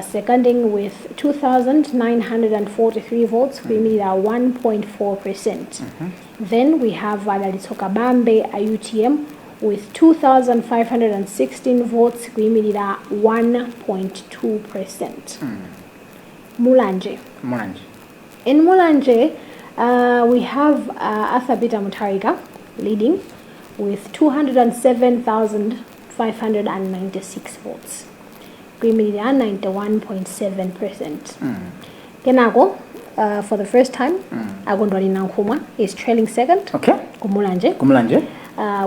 Speaker 3: seconding with 2,943 votes, kuyimirira 1.4%. Then we have Dalitso Kabambe, UTM, with 2,516 votes, kuyimirira 1.2%. Mulanje.
Speaker 2: Mulanje.
Speaker 3: In Mulanje, we have Arthur Peter Mutharika leading with 207,596 votes, kuyimirira 91.7%. Kenako, for the first time, a Kondwani Nankhumwa is trailing second Kumulanje,
Speaker 2: Kumulanje.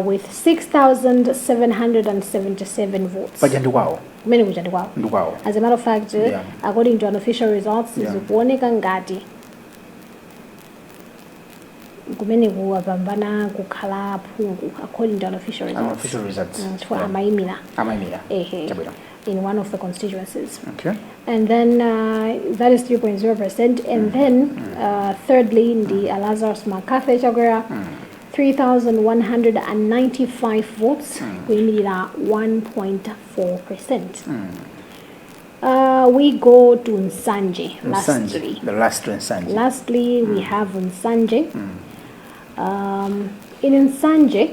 Speaker 3: With 6,777 votes.
Speaker 2: Paja ndikwawo.
Speaker 3: Kumene kuja ndikwawo.
Speaker 2: Ndikwawo.
Speaker 3: As a matter of fact, according to unofficial results, zikuoneka ngati kumene kuwapambana kukhala phungu, according to unofficial results.
Speaker 2: Unofficial results.
Speaker 3: Chifukwa amayimira.
Speaker 2: Amayimira.
Speaker 3: Ehe.
Speaker 2: Chabwino.
Speaker 3: in one of the constituencies. And then that is 3.0%. And then thirdly, the Lazarus McCarthy Chakwera, 3,195 votes, kuyimirira 1.4%. We go to Nsanje,
Speaker 2: Nsanje.
Speaker 3: Lastly.
Speaker 2: The last one, Nsanje.
Speaker 3: Lastly, we have Nsanje. In Nsanje,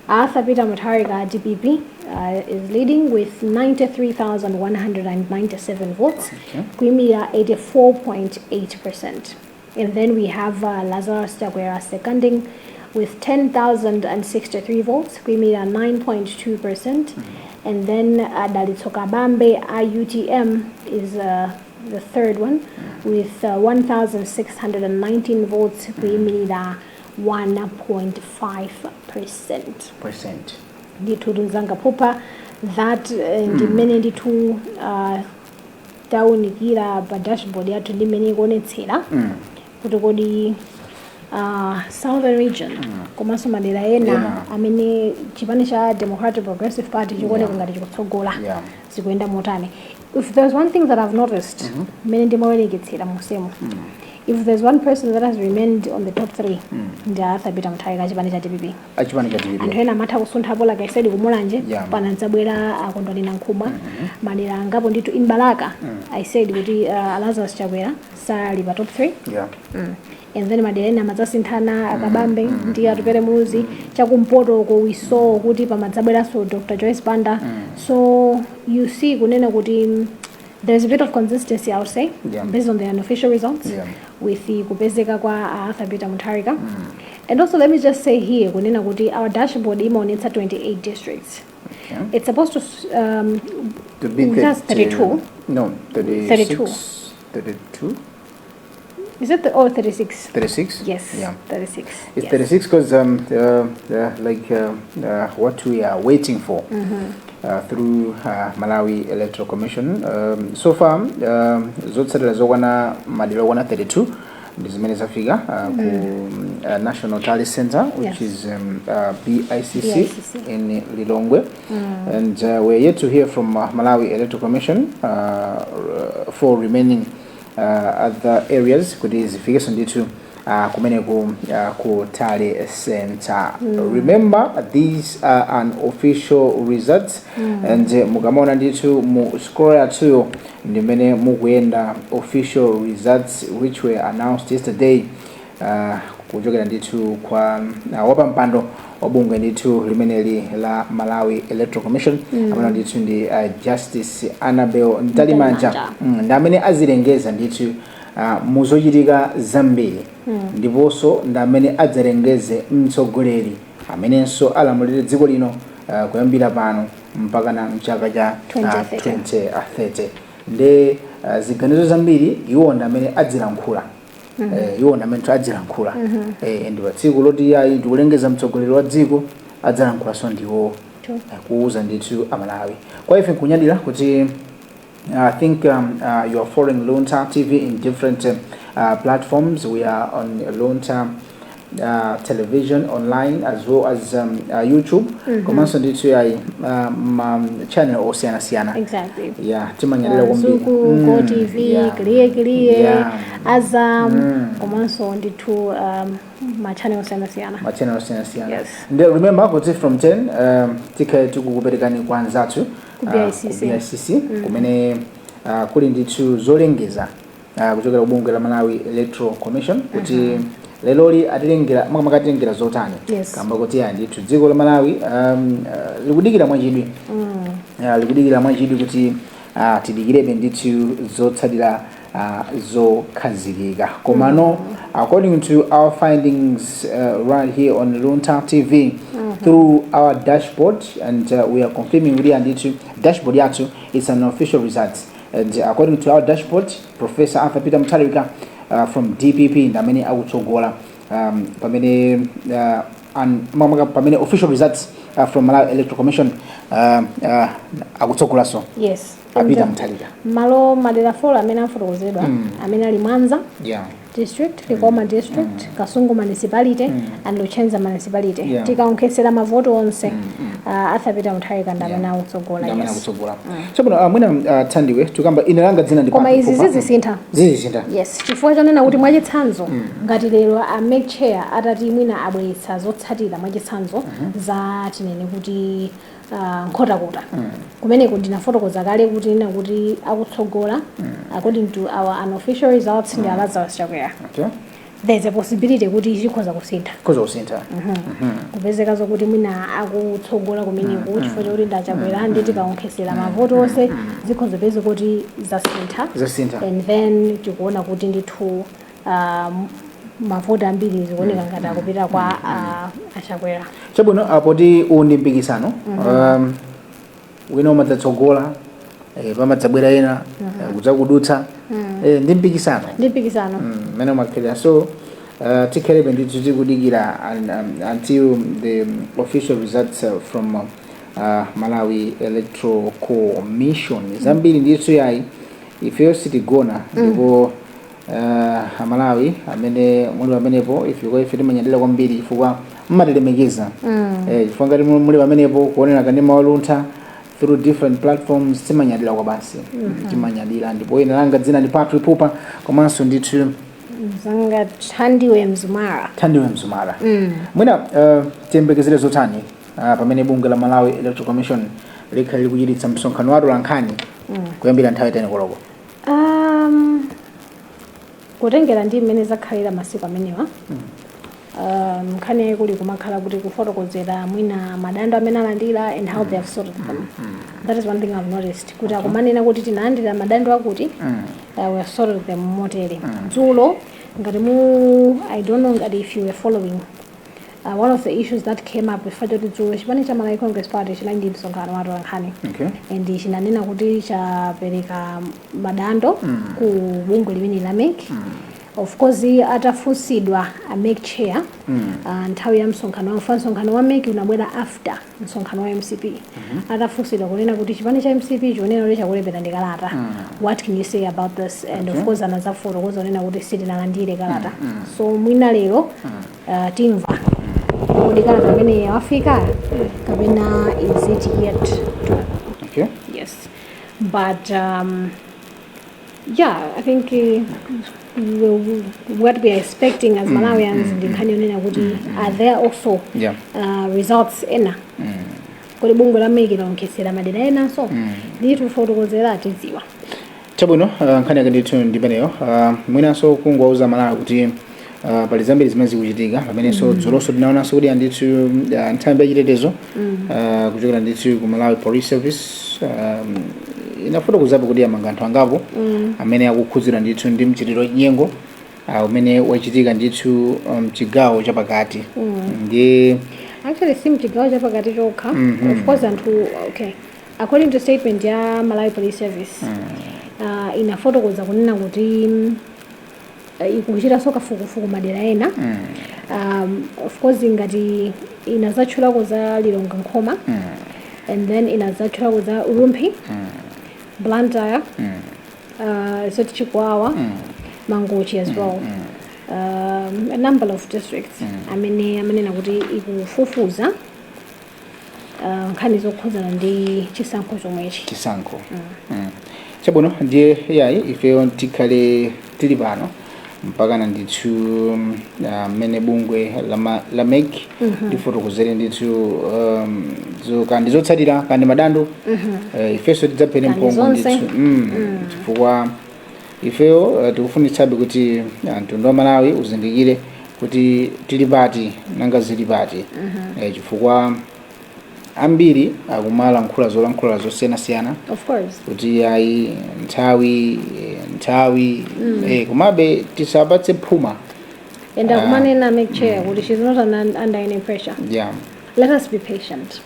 Speaker 3: Arthur Peter Mutharika, DPP, is leading with 93,197 votes, kuimira 84.8%. And then we have Lazarus Chakwera seconding with 10,063 votes, kuimira 9.2%. And then Dalitso Kabambe, UTM, is the third one with 1,619 votes, kuimira 1.5%.
Speaker 2: Percent.
Speaker 3: Ndithu, mzanga Pupa, that ndi mmene ndithu tawunikira pa dashboard yathu, ndi mmene ikuonetsera kuti kodi Southern Region komanso madera ena amene chipani cha Democratic Progressive Party chikuoneka ngati chikutsogola zikuyenda motani. If there's one thing that I've noticed mmene ndimawerengetsera musemo, if there's one person that has remained on the top three, ndi Arthur Peter Mutharika, chipani cha DPP.
Speaker 2: Achipani cha DPP.
Speaker 3: Anthu ena amatha kusunthapo, like I said, kuMulanje panadzabwera a Kondwani Nankhumwa, madera angapo ndithu. In Balaka, I said kuti Lazarus Chakwera sali pa top 3. And then madera ena amadzasinthana, aKabambe ndi Atupele Muluzi. Chakumpotoko we saw kuti pamadzabweranso Dr Joyce Banda. So you see kunena kuti there's a bit of consistency, I would say, based on the unofficial results with the kupezeka kwa Arthur Peter Mutharika. And also let me just say here kunena kuti our dashboard imaonetsa 28 districts. It's supposed to
Speaker 2: To be
Speaker 3: that's 32.
Speaker 2: No, 36.
Speaker 3: 32.
Speaker 2: 32.
Speaker 3: Is it the, oh, 36?
Speaker 2: 36?
Speaker 3: Yes.
Speaker 2: Yeah.
Speaker 3: 36.
Speaker 2: It's
Speaker 3: Yes.
Speaker 2: 36 because like what we are waiting for through Malawi Electoral Commission. So far, zotsatira zokwana madera okwana 32 ndi zimene zafika ku National Tally Center, which is BICC,
Speaker 3: BICC.
Speaker 2: In Lilongwe. And we're yet to hear from Malawi Electoral Commission for remaining other areas kuti zifikenso ndithu kumeneku ku tally center. Remember, these are unofficial results, and mukamaona ndithu mu scroll yathuyo ndimene mukuyenda official results which were announced yesterday kuchokera ndithu kwa wapampando wa bungwe ndithu limeneli la Malawi Electoral Commission, amene ndithu ndi Justice Annabel Mtalimanja.
Speaker 3: Mtalimanja.
Speaker 2: Ndi amene azilengeza ndithu muzochitika zambiri, ndiponso ndi amene adzalengeze mtsogoleri amenenso alamulire dziko lino kuyambira pano mpaka na mchaka cha
Speaker 3: 2030.
Speaker 2: 2030. Ndi ziganizo zambiri iwo ndi amene adzilankhula. Iwo ndi amene adzilankhula. Ndi pa tsiku loti ayi, ndikulengeza mtsogoleri wa dziko, adzalankhulaso ndiwo kuuza ndithu Amalawi. Kwa ife nkunyadira kuti I think you are following Luntha TV in different platforms. We are on Luntha Television online as well as YouTube. Komanso ndithu yayi ma channel osiyanasiyana. Yeah, timanyadira kwambiri.
Speaker 3: Zuku, Go TV, Clear Clear, Azam, komanso ndithu ma channel osiyanasiyana.
Speaker 2: Ma channel osiyanasiyana.
Speaker 3: Yes.
Speaker 2: And remember kuti from 10 tikhale tikukuperekani kwa anzathu
Speaker 3: Ku BICC.
Speaker 2: Ku BICC, kumene kuli ndithu zolengeza kuchokera ku bungwe la Malawi Electoral Commission kuti leloli atilengera, makamaka atilengera zotani, kamba kuti ya ndithu dziko la Malawi likudikira mwachidwi, likudikira mwachidwi kuti tidikirebe ndithu zotsatira zokhazikika. Komano according to our findings right here on Luntha TV through our dashboard, and we are confirming kuti ndithu dashboard yathu it's an official results, and according to our dashboard, Professor Arthur Peter Mutharika from DPP ndi amene akutsogola, pamene pamene official results from Malawi Electoral Commission akutsogolanso a Peter
Speaker 3: And,
Speaker 2: Mutharika.
Speaker 3: Malo madera 4 amene afotokozedwa, amene ali Mwanza, District, Likoma District, Kasungu Municipality and Luchenza Municipality. Tikaonkhesera mavoto onse, Arthur Peter Mutharika ndi amene akutsogola.
Speaker 2: Ndamene
Speaker 3: Yes.
Speaker 2: akutsogola. Chabwino, mwina Thandiwe, tukamba ine langa dzina ndi
Speaker 3: Koma
Speaker 2: Patrick
Speaker 3: izi
Speaker 2: Pupa.
Speaker 3: zizisintha.
Speaker 2: Zizisintha.
Speaker 3: Yes, chifukwa chonena kuti, mwachitsanzo, ngati lero a MEC chair atati mwina abweretsa zotsatira, mwachitsanzo za, tinene kuti Nkhotakota, kumeneko ndinafotokoza kale kuti nena kuti akutsogola according to our unofficial results ndi Lazarus Chakwera, there's a possibility kuti chikhoza kusintha.
Speaker 2: Khoza kusintha.
Speaker 3: Kupezeka zokuti mwina akutsogola kumeneko chifukwa chokuti ndachakwera, ndi tikaonkhesera mavoto onse zikhoza peze kuti zasintha.
Speaker 2: Zasintha.
Speaker 3: And then tikuona kuti ndithu mavoti ambiri zikuoneka ngati akupita kwa achakwera.
Speaker 2: Chabwino, poti uwu ndi mpikisano, wina umadzatsogola, pamadzabwera ena kudzakudutsa, ndi mpikisano.
Speaker 3: Ndi mpikisano.
Speaker 2: Mmene umakhalira. So tikhalebe ndithu tikudikira until the official results from Malawi Electoral Commission. Zambiri ndithu yayi, ifeyo sitigona, ndipo Amalawi amene muli pamenepo, ife kwa ife timanyadira kwambiri chifukwa mmatilemekeza, chifukwa ngati muli pamenepo kuonera kanema waluntha through different platforms, timanyadira kwa basi, timanyadira. Ndipo ine langa dzina ndi Patrick Pupa, komanso ndithu
Speaker 3: Mzanga Thandiwe Mzumara.
Speaker 2: Thandiwe Mzumara. Mwina tiyembekezere zotani pamene bungwe la Malawi Electoral Commission likhale likuchititsa msonkhano wa atolankhani kuyambira nthawi 10 koloko?
Speaker 3: Kutengera ndi mmene zakhalira masiku amenewa, nkhani kuli kumakhala kuti kufotokozera mwina madando amene alandira and how they have sorted them. That is one thing I've noticed, kuti akumanena kuti tinalandira madando akuti, we have sorted them motere. Dzulo, ngati mu, I don't know ngati if you were following, one of the issues that came up, chifukwa choti dzulo chipani cha Malawi Congress Party chinali ndi msonkhano wa atolankhani and chinanena kuti chapereka madando ku bungwe limene la MEC. Of course, atafunsidwa a MEC chair nthawi ya msonkhano wa msonkhano wa MEC unabwera after msonkhano wa MCP, atafunsidwa kunena kuti chipani cha MCP chikunena kuti chakulembera ndi kalata, what can you say about this? And of course anazafotokoza kunena kuti sitinalandire kalata. So mwina lero timva kodi kalata imene yafika kapena is it yet to. Yes, but yeah, I think what we are expecting as Malawians ndi nkhani yonena kuti are there also results ena, kodi bungwe la MEC laonkhesera madera enanso, litifotokozera, tidziwa.
Speaker 2: Chabwino, nkhani yake ndithu ndimeneyo. Mwinanso kungowauza Malawi kuti pali zambiri zimene zikuchitika pamenenso dzulonso tinaonanso kuti andithu nthambi yachitetezo kuchokera ndithu ku Malawi Police Service inafotokozapo kuti amanga anthu angapo amene akukhudzidwa ndithu ndi mchitidwe wachinyengo umene wachitika ndithu mchigawo chapakati ndi
Speaker 3: Actually, si mchigawo chapakati chokha. Of course anthu, okay, according to statement ya Malawi Police Service, inafotokoza kunena kuti ikuchitanso kafukufuku madera ena. Of course ngati inazatchulako za Lilongwe Nkhoma, and then inazatchulako za Rumphi, Blantyre, so Chikwawa, Mangochi as well, a number of districts amene amanena kuti ikufufuza nkhani zokhudzana ndi chisankho chomwechi.
Speaker 2: Chisankho. Chabwino, ndiye yayi, ifeyo tikhale tili pano mpakana ndithu mmene bungwe la MEC lifotokozere ndithu kandi zotsatira kandi madando, ifenso tidzaphere
Speaker 3: Kandi
Speaker 2: mphongo
Speaker 3: zonse.
Speaker 2: ndithu, chifukwa ifeyo tikufunitsabe kuti mtundu wa Malawi uzindikire kuti tili pati, nanga zili pati, chifukwa ambiri akumalankhula zolankhula zosiyanasiyana
Speaker 3: Of course.
Speaker 2: kuti ayi, nthawi, nthawi, komabe tisapatse phuma.
Speaker 3: And akumanena MEC chair kuti she's not under any pressure. Let us be patient.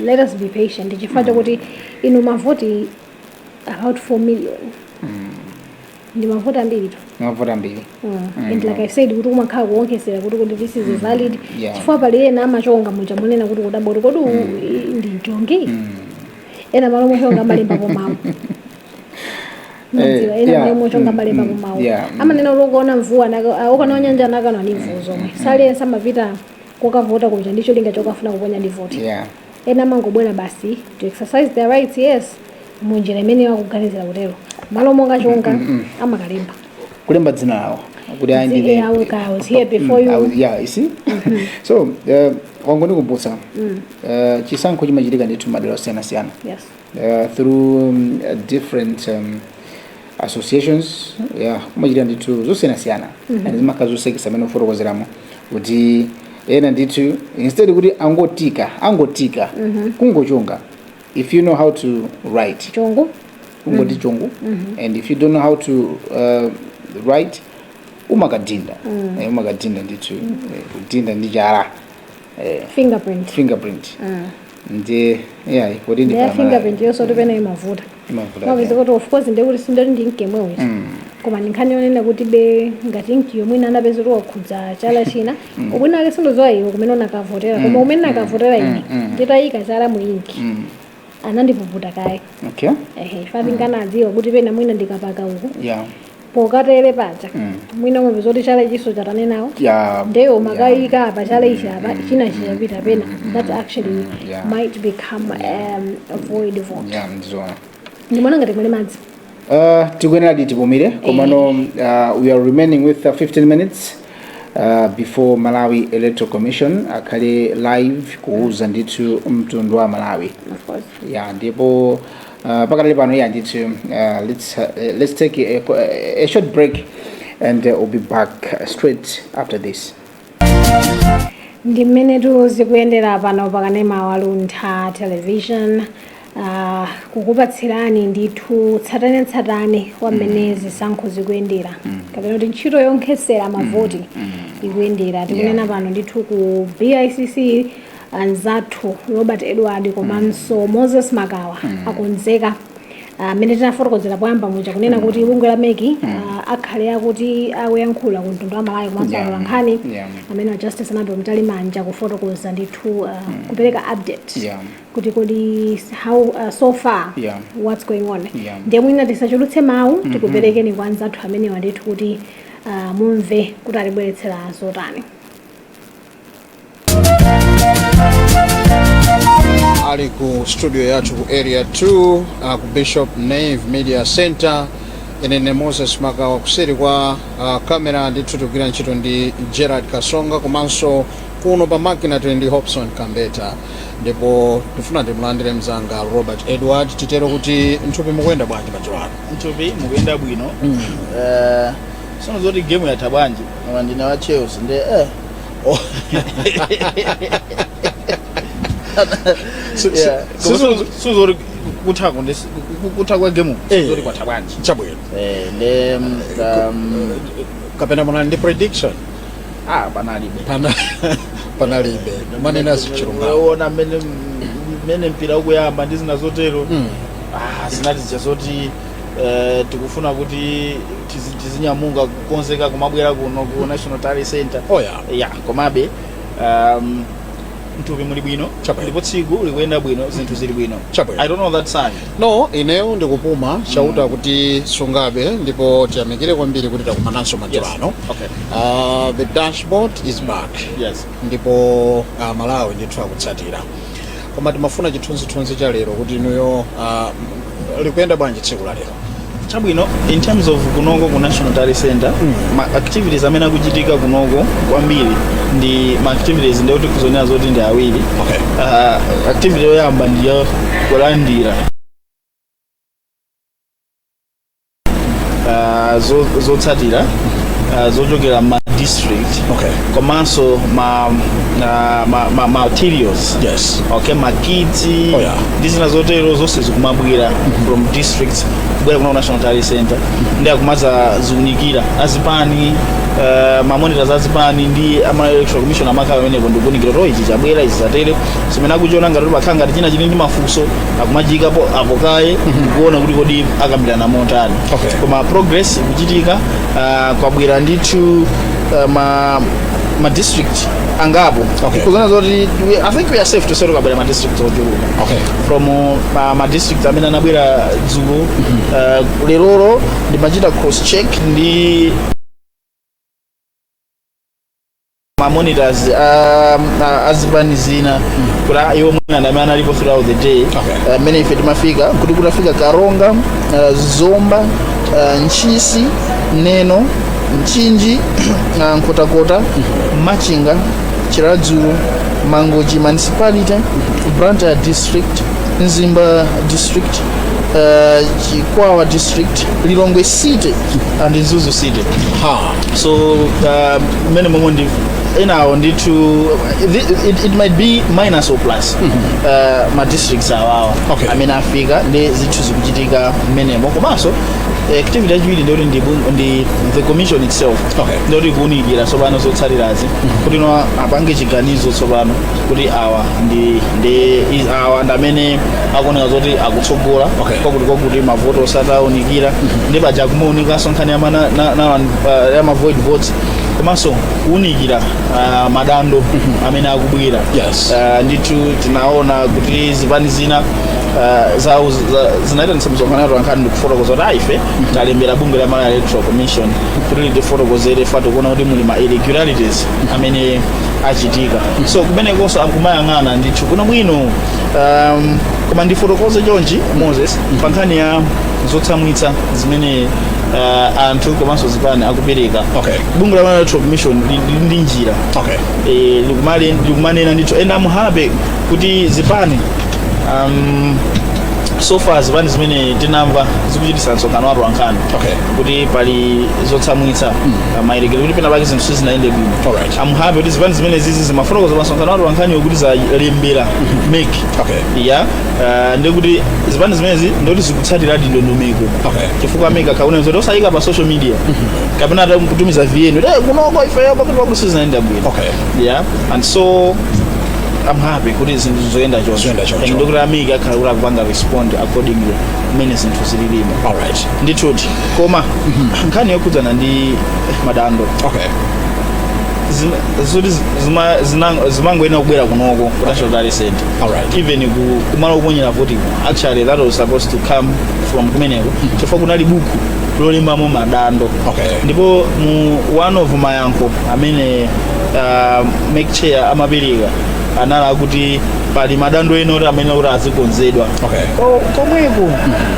Speaker 3: Let us be patient, chifukwa chokuti inu mavoti about 4 million ndi mavoti ambiri tu.
Speaker 2: Mavoti ambiri.
Speaker 3: And like I said, kuti kumakhala kuonkhesera kuti this is valid, chifukwa pali ena amachonga muja munena kuti kudabwa kuti kodi ndi mchongi, ena malo mochonga amalembapo mawu. Madziwa ena mwe mochonga malemba mumawu amanena kuti ukaona mvuwu ukaona nyanja anakanwa ndi mvuwu zomwe. Saliyense amapita kokavota kuja ndi cholinga chokafuna kuponya ndi voti. Ena amangobwera basi to exercise their rights, yes, munjira imene akuganizira kutero, malo mokachonga amakalemba.
Speaker 2: Kulemba dzina lawo kuti ayi ndine.
Speaker 3: I was here before you.
Speaker 2: Yeah, you see, so wangondikumbutsa, chisankho chimachitika ndithu madera osiyanasiyana through different associations, yeah, kumachitika ndithu zosiyanasiyana and zimakhala zosekesa amene ufotokozeramo kuti ena ndithu instead kuti angotika angotika kungochonga, if you know how to write,
Speaker 3: chongo.
Speaker 2: Kungoti chongo, and if you don't know how to write, umakadinda. Umakadinda ndithu, kudinda ndi chala,
Speaker 3: fingerprint.
Speaker 2: Fingerprint ndi, yeah, kuti ndi
Speaker 3: Ndiya fingerprint yonso tipene imavuta.
Speaker 2: Imavuta.
Speaker 3: Mapeza kuti of course ndekuti sindoti ndi inki yomweyo, koma ndinkhani yonena kuti be ngati inkiyo mwina anapeza kuti wakhudza chala china, ubwino ake sindozowa iwe kumene unakavotera, koma umene nakavotera ine nditayika chala mu inki anandipuputa kaye. Ehe, ifati nganadziwa kuti pena mwina ndikapaka uku pokatere paja mwina umapeza kuti chala ichiso chatanenawo ndeyo makayika apa chala ichi apa china chichapita pena, that actually might become a void vote.
Speaker 2: Yeah, ndizoona.
Speaker 3: Ndimona ngati mwene madzi.
Speaker 2: Tikuyenera tipumire, komano we are remaining with 15 minutes before Malawi Electoral Commission akhale live kuuza ndithu mtundu wa Malawi.
Speaker 3: Of course.
Speaker 2: Yeah, ndipo pakatali pano, yeah, ndithu let's take a short break and we'll be back straight after this.
Speaker 3: Ndi mmene zikuyendera pano pakanema wa Luntha Television, kukupatsirani ndithu tsatanetsatane wa mmene zisankho zikuyendera kapena kuti ntchito yonkhesera mavoti ikuyendera. Tikunena pano ndithu ku BICC anzathu Robert Edward komanso Moses Makawa akonzeka. Amene tinafotokozera poyamba muja kunena kuti bungwe la MEC akhale akuti akuyankhula ku mtundu wa Malawi komanso atolankhani amene a Justice Annabel Mtalimanja kufotokoza ndithu, kupereka update kuti kodi how so far what's going on. Ndiye mwina tisachulutse mawu, tikuperekeni kwa anzathu amenewa ndithu kuti mumve kuti atibweretsera zotani.
Speaker 1: Ali ku studio yathu ku Area 2, ku Bishop Nave Media Center, ine Moses Makawa. Kuseri kwa kamera ndithu tikugwira ntchito ndi Gerard Kasonga, komanso kuno pa makina tili ndi Hobson Kambeta, ndipo tifuna timulandire mzanga Robert Edward. Titero kuti mthupi mukuyenda bwanji madzulo ano?
Speaker 4: Mthupi mukuyenda bwino. Sono zoti game yatha bwanji, koma ndine wa Chelsea nde oh. Yeah. Koma suzoti kuthako ndi kutha kwa game, suzoti kwatha bwanji.
Speaker 1: Chabwino.
Speaker 4: Nde
Speaker 1: Kapena munali ndi prediction?
Speaker 4: Ah, panalibe.
Speaker 1: Panalibe, manena zichilungamo.
Speaker 4: Ona mmene mpira ukuyamba ndi zina zotero. Ah, zinati zija zoti tikufuna kuti tizinyamuka kukonzeka kumabwera kuno ku National Tally Center.
Speaker 1: Oh yeah.
Speaker 4: Yeah, komabe mthupi muli bwino.
Speaker 1: Chabwino.
Speaker 4: Ndipo tsiku likuyenda bwino, zinthu zili bwino.
Speaker 1: Chabwino.
Speaker 4: I don't know that side.
Speaker 1: No, ineyo ndikupuma, chauta kuti sungabe, ndipo tiyamikire kwambiri kuti takumananso madzulo ano. The dashboard is back. Ndipo Malawi ndithu akutsatira, koma timafuna chithunzithunzi cha lero kuti inuyo likuyenda bwanji tsiku la lero?
Speaker 4: Chabwino, in terms of kunoko ku National Tally Center, ma activities amene akuchitika kunoko kwambiri ndi ma activities ndikuti kuzonena zoti ndi awiri. Activity yoyamba ndiyo kulandira zotsatira zochokera ma district komanso ma materials, okay, ma kits ndi zina zotero, zonse zikumabwera from districts kubwera kuno National Tally Center, ndi akumaza ziunikira azipani, ma monitors azipani ndi ama Electoral Commission amakhala amenepo ndikuunikira kuti ichi chabwera, izi zatere, zimene akuchiona ngati pakhala ngati china chili ndi mafunso akumachikapo apo kaye kuona kuti kodi akambirana motani. Koma progress ikuchitika. Kwabwera ndithu ma Ma district angapo. Kuzona zoti I think we are safe to say kukabwera ma district ochuluka from ma district amene anabwera dzulo. Lerolo ndimachita cross check ndi ma monitors azipani zina kuti iwo mwina ndi amene analipo throughout the day. Mmene ife timafika kuti kutafika Karonga, Zomba, Ntchisi, Neno, Mchinji, Nkhotakota, Machinga, Chiradzulu, Mangochi Municipality, Blantyre District, Mzimba District, Chikwawa District, Lilongwe City and Mzuzu City. So mmene momwe ndi enawo ndithu it might be minus or plus ma districts awawa amene afika ndi zinthu zikuchitika mmenemo. Komanso activity yachiwiri ndiyoti ndi the commission itself ndiyoti kuwunikira tsopano zotsatirazi kuti no apange chiganizo tsopano kuti awa ndi awa ndi amene akuoneka zoti akutsogola kwakuti kwakuti mavoto osatawunikira ndi paja kumaunikanso nkhani ya ma void votes, komanso kuwunikira madando amene akubwera. Ndithu tinaona kuti zipani zina zawo zinaitanitsa msonkhano wa atolankhani ndikufotokoza kuti aife talembera bungwe la Malawi Electoral Commission kuti litifotokozere fa tikuona kuti muli ma irregularities amene achitika. So kumenekonso akumayang'ana ndithu bwinobwino. Koma ndifotokoze chonchi, Moses, pa nkhani ya zotsamwitsa zimene anthu komanso zipani akupereka, bungwe la Malawi Electoral Commission lili ndi njira likumanena ndithu, and I'm happy kuti zipani, so far zipani zimene tinamva zikuchitisa msonkhano wa atolankhani kuti pali zotsamwitsa, mayerekero kuti pena pake zinthu sizinayende bwino, I'm happy kuti zipani zimene zizi zimafotokoza pa msonkhano wa atolankhani kuti zalembera MEC. Ya, ndikuti zipani zimenezi ndikuti zikutsatiradi ndondomeko chifukwa MEC akaona zoti osayika pa social media kapena ata kutumiza VN kuti "Eh, kunoko ifeyo pakuti pakuti sizinayenda bwino." Yeah, and so I'm happy kuti zinthu zoyenda choncho.
Speaker 1: Zoyenda choncho.
Speaker 4: And ndikuti a MEC akhala kuti akupanga respond accordingly mmene zinthu zililimo. Ndithuti koma nkhani yokhudzana ndi madando zoti zimangoyenera kubwera kunoko ku National Tally Center, even kumalo kuponyera voting. Actually, that was supposed to come from kumeneko chifukwa kunali buku lolembamo madando. Ndipo mu one of mayankho amene MEC chair amapereka anali akuti pali madando ena oti amene kuti azikonzedwa komweko,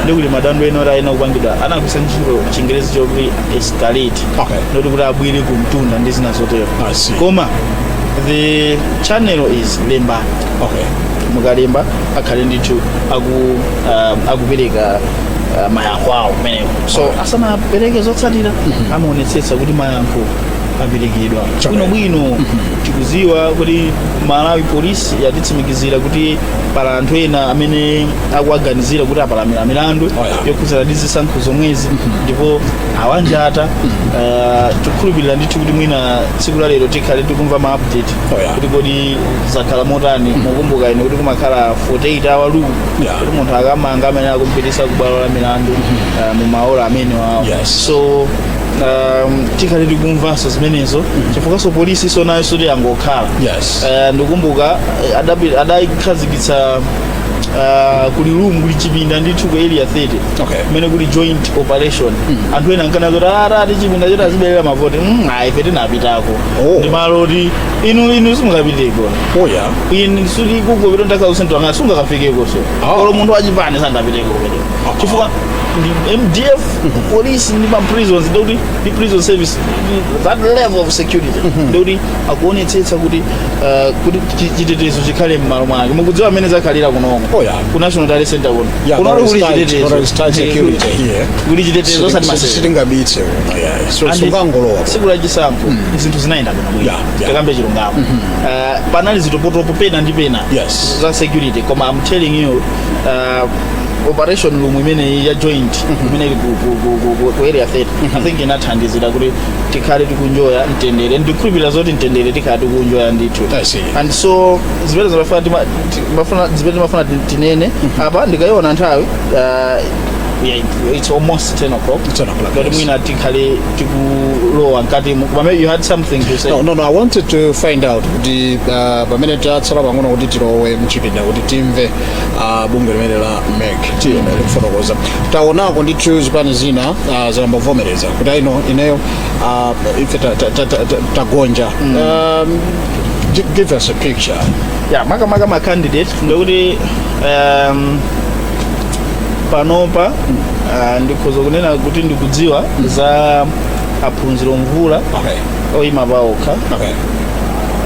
Speaker 4: ndikuti madando ena oti ayena kupangidwa, anagwisa ntchito Chingerezi chokuti escalate, ndoti kuti abwere kumtunda ndi zina zotero.
Speaker 1: I see.
Speaker 4: Koma the channel is lemba. Mukalemba akhale ndithu akupereka mayankho awo kumeneko. So asanapereke zotsatira amaonetsetsa kuti mayankho aperekedwa bwinobwino. Tikuziwa kuti Malawi Police yatitsimikizira kuti pala anthu ena amene akuaganizira kuti apalamira milandu yokhudzana ndi zisankho zomwezi ndipo awanjata. Tikukhulupirira ndithu kuti mwina tsiku la lero tikhale tikumva ma update kuti kodi zakhala motani. Mukumbuka ine kuti kumakhala 48 hour rule kuti munthu akamanga amene akumpitisa ku bwalo la milandu mu maola amene wawo. So tikhale tikumvanso zimenezo chifukwanso polisi so nayo soti angokhala. Ndikumbuka adakhazikitsa kuli room, kuli chipinda ndithu ku Area 30 kumene kuli joint operation. Anthu ena ankana kuti arati chipinda choti aziberera mavoti. Ayi, ife tinapitako. Ndi malo oti inu simungapiteko. Ine suti kugopita ndakausentu anga sungakafikeko, so olo munthu wachipani sangapiteko kumeneko chifukwa ndi MDF, police ndi ma prisons, ndikuti ndi prison service, that level of security, ndikuti akuonetsetsa kuti chitetezo chikhale m'malo mwake. Mukudziwa amene zakhalira kunoko ku National Tally Center kuno. Kuno kuli chitetezo.
Speaker 1: There is tight security here.
Speaker 4: Kuli chitetezo osati masewera.
Speaker 1: Sitingabitse kuno, yeah. So sungangolowa.
Speaker 4: Tsiku la chisankho zinthu zinayenda bwino bwino. Tikambe chilungamo. Panali zitopotopo pena ndi pena za security, koma I'm telling you, operation room imeneyi ya joint imene ili ku Area 30, I think inathandizira kuti tikhale tikunjoya mtendere. Ndikukhulupirira zoti mtendere tikhale tikunjoya ndithu.
Speaker 1: I see.
Speaker 4: And so zimene zimafuna zimene timafuna tinene apa, ndikayiona nthawi Yeah, it's almost 10 o'clock.
Speaker 1: 10 o'clock,
Speaker 4: But
Speaker 1: yes.
Speaker 4: mwina tikhale tikulowa mkati. Koma you had something to say.
Speaker 1: No, I wanted to find out kuti pamene tatsala pang'ono kuti tilowe mchipinda kuti timve bungwe limene la MEC tiyene likufotokoza, taonako ndithu zipani zina zayambovomereza kuti aino ineyo ife tagonja. Give us a picture.
Speaker 4: Yeah, makamaka ma candidate, ndikuti panopa ndikhoza kunena kuti ndikudziwa za Aphunziro Mvula oyima paokha,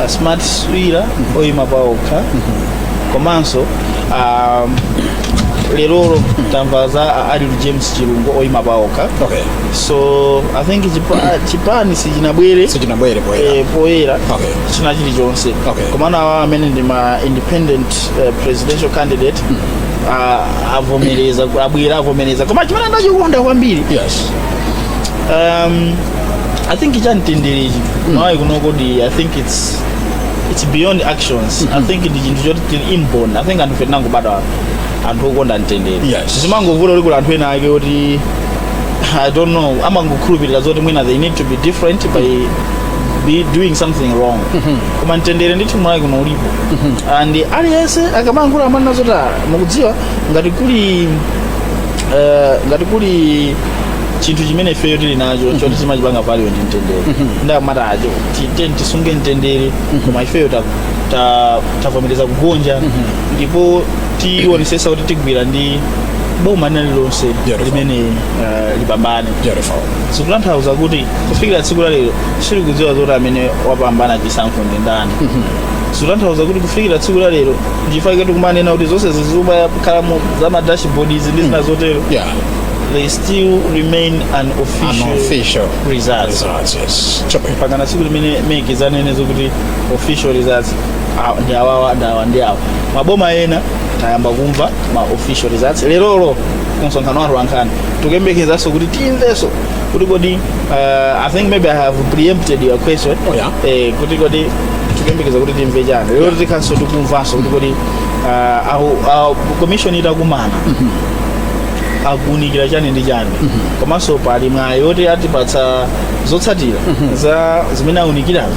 Speaker 4: a Smart Swira oyima paokha, komanso lerolo tamva za a Adil James Chilungo oyima paokha. So I think chipani sichinabwere
Speaker 1: sichinabwere poyera.
Speaker 4: Poyera china chilichonse. Komano awa amene ndi ma independent presidential candidate avomereza, abwera avomereza. Koma chimene ndachikonda kwambiri, I think chamtenderechi Malawi kunoko ndi, I think it's beyond actions. I think ndi chinthu choti tili inborn. I think anthu fe tinangobadwa anthu okonda mtendere. Zimangovuta kuti kuli anthu ena ake kuti, I don't know, amangokhulupirira zoti mwina they need to be different by be doing something wrong. Koma mtendere ndithu Malawi kuno ulipo, and aliyense akamankhula amanena zoti, "Ah, mukudziwa, ngati kuli chinthu chimene ifeyo tili nacho choti timachipanga value ndi mtendere." Ndakamati acho titeni tisunge mtendere, koma ifeyo tavomereza kugonja ndipo tionesesa kuti tigwira ndi boma lina lilonse limene lipambane. Zikutanthauza kuti kufikira tsiku la lero sitikudziwa zoti amene wapambana chisankho ndi ndani. Zikutanthauza kuti kufikira tsiku la lero, nchifukwa tikumanena kuti zonse zizikhala za ma dashboard izi ndi zina zotero, they still remain unofficial
Speaker 1: unofficial
Speaker 4: results.
Speaker 1: Results, yes. Chabwino.
Speaker 4: Mpakana tsiku limene MEC zanene zokuti official results, ah, ndi awawa, ndi awa, ndi awa. Maboma ena tayamba kumva ma official results lerolo kumsonkhano wathu wankhani. Tikuyembekezanso kuti timvenso kuti kodi, I think maybe I have preempted your question.
Speaker 1: Oh, yeah.
Speaker 4: Kuti kodi tikuyembekeza kuti timve chani lero? Tikhanso tikumvanso kuti kodi commission itakumana akuunikira chani ndi chani, komanso pali mwayi yoti atipatsa zotsatira za zimene aunikirazo.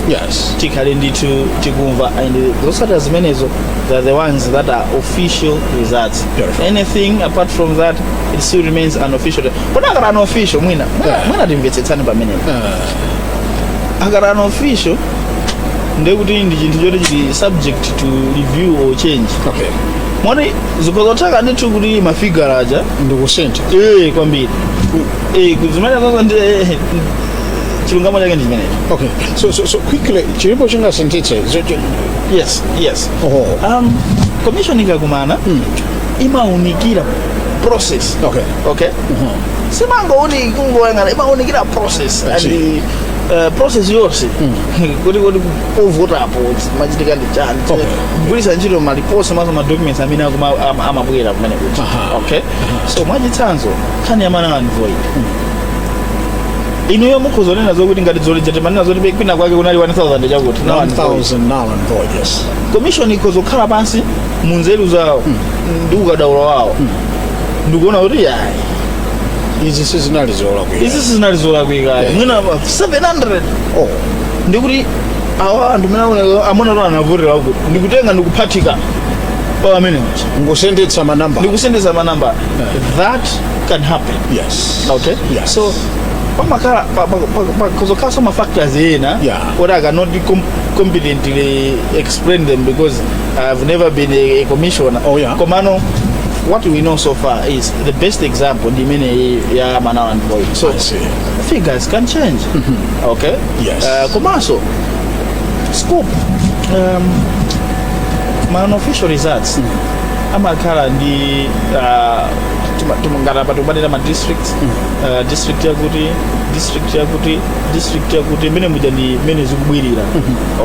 Speaker 4: Tikhale ndithu tikumva, and zotsatira zimenezo, they are the ones that are official results.
Speaker 1: Beautiful.
Speaker 4: Anything apart from that, it still remains unofficial. Kodi akati unofficial, mwina mwina timvetsetsani pamenepo. Akati unofficial, ndekuti ndi chinthu choti chili subject to review or change. Moti zikhozotheka ndithu kuti ma figure aja
Speaker 1: ndikusintha.
Speaker 4: Kwambiri, zimene zozo ndi chilungamo chake ndi chimenecho.
Speaker 1: Okay, so quickly, chilipo chingasinthitse?
Speaker 4: Yes.
Speaker 1: Oh.
Speaker 4: Commission ikakumana imaunikira process. Okay, simangouni kungoyang'ana, imaunikira process
Speaker 1: I
Speaker 4: and
Speaker 1: see.
Speaker 4: Process yonse kuti povotapo machitika ndi chani, kugwiritsa ntchito ma reports maso ma documents amene amabwera kumene kuti. Okay, so mwachitsanzo nkhani ya null and void, inuyo mukhoza kunena zokuti ngati zolija timanena zoti kwina kwake kunali 1000 chakuti null and void.
Speaker 1: 1000 null and void, yes.
Speaker 4: Commission ikhoza kukhala pansi mu nzeru zawo ndi ukadaulo wawo ndikuona kuti yayi,
Speaker 1: izi sizinali zolakwika.
Speaker 4: Izi sizinali zolakwika, mwina 700.
Speaker 1: Oh.
Speaker 4: Ndikuti awa anthu mene amuna to anavotera kuti ndikutenga ndikuphatika pa amene
Speaker 1: Nkusendetsa manamba.
Speaker 4: Ndikusendeza manamba. That can happen. Okay. So pamakhala pakuzokhala ma factors ena what I cannot competently explain them because I've never been a commissioner. Komano what we know so far is the best example ndi imene ya ma null and void. So
Speaker 1: I see.
Speaker 4: Figures can change, okay?
Speaker 1: Yes.
Speaker 4: Komanso scope, ma unofficial results amakhala ndi ngati apa tikubatira ma districts, district yakuti, district yakuti, district yakuti, imene muja ndi imene zikubwirira,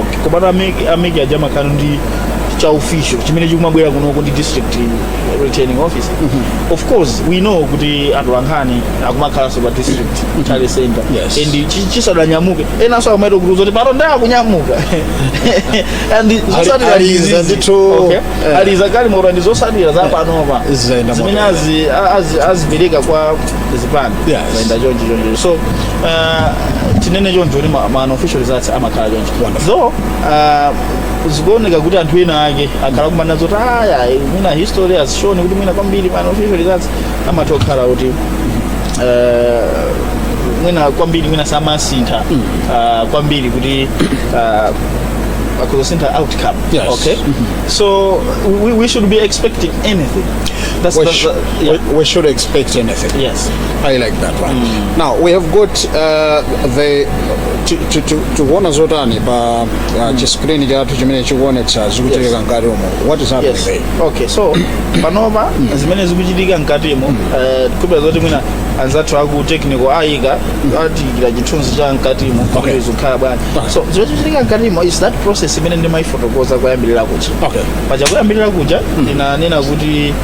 Speaker 4: okay. Komatu a MEC aja amakhala ndi Cha official chimene chikumabwera kunoko ndi district returning officer. Of course we know kuti atolankhani akumakhalanso pa district tally center and chisadanyamuke, enanso akumaita kuti zoti pano ndakunyamuka and zotsatira
Speaker 1: Aliza
Speaker 4: ndi izizi.
Speaker 1: ndithu.
Speaker 4: Okay. Aliza galimoto ndi zotsatira za panopa
Speaker 1: Zayenda
Speaker 4: zimene
Speaker 1: moto.
Speaker 4: azipereka kwa zipani zayenda chonchi chonchi. So tinene choncho kuti ma unofficial results amakhala choncho.
Speaker 1: Wonderful.
Speaker 4: Though zikuoneka kuti anthu ena ake akhala kumana zoti aya, mwina history has shown kuti mwina kwambiri ma unofficial results amatha kukhala kuti mwina kwambiri mwina samasintha kwambiri kuti akuzosintha outcome. Okay, so we should be expecting anything. That's,
Speaker 1: We,
Speaker 4: that's, yeah.
Speaker 1: we should expect anything.
Speaker 4: Yes.
Speaker 1: I like that one. Now we have got the tikuona zotani pa chiscreen chathu chimene chikuonetsa zikuchitika mkati umo? What is happening there?
Speaker 4: Okay, so panopa zimene zikuchitika mkatimo, kupeza zoti mwina anzathu aku technical ayika atiyikira chithunzi cha mkatimo kuti zikukhala bwanji. So zimene zikuchitika mkatimo is that process imene ndimayifotokoza kuyambirira kuja. Paja kuyambirira kuja ndinanena kuti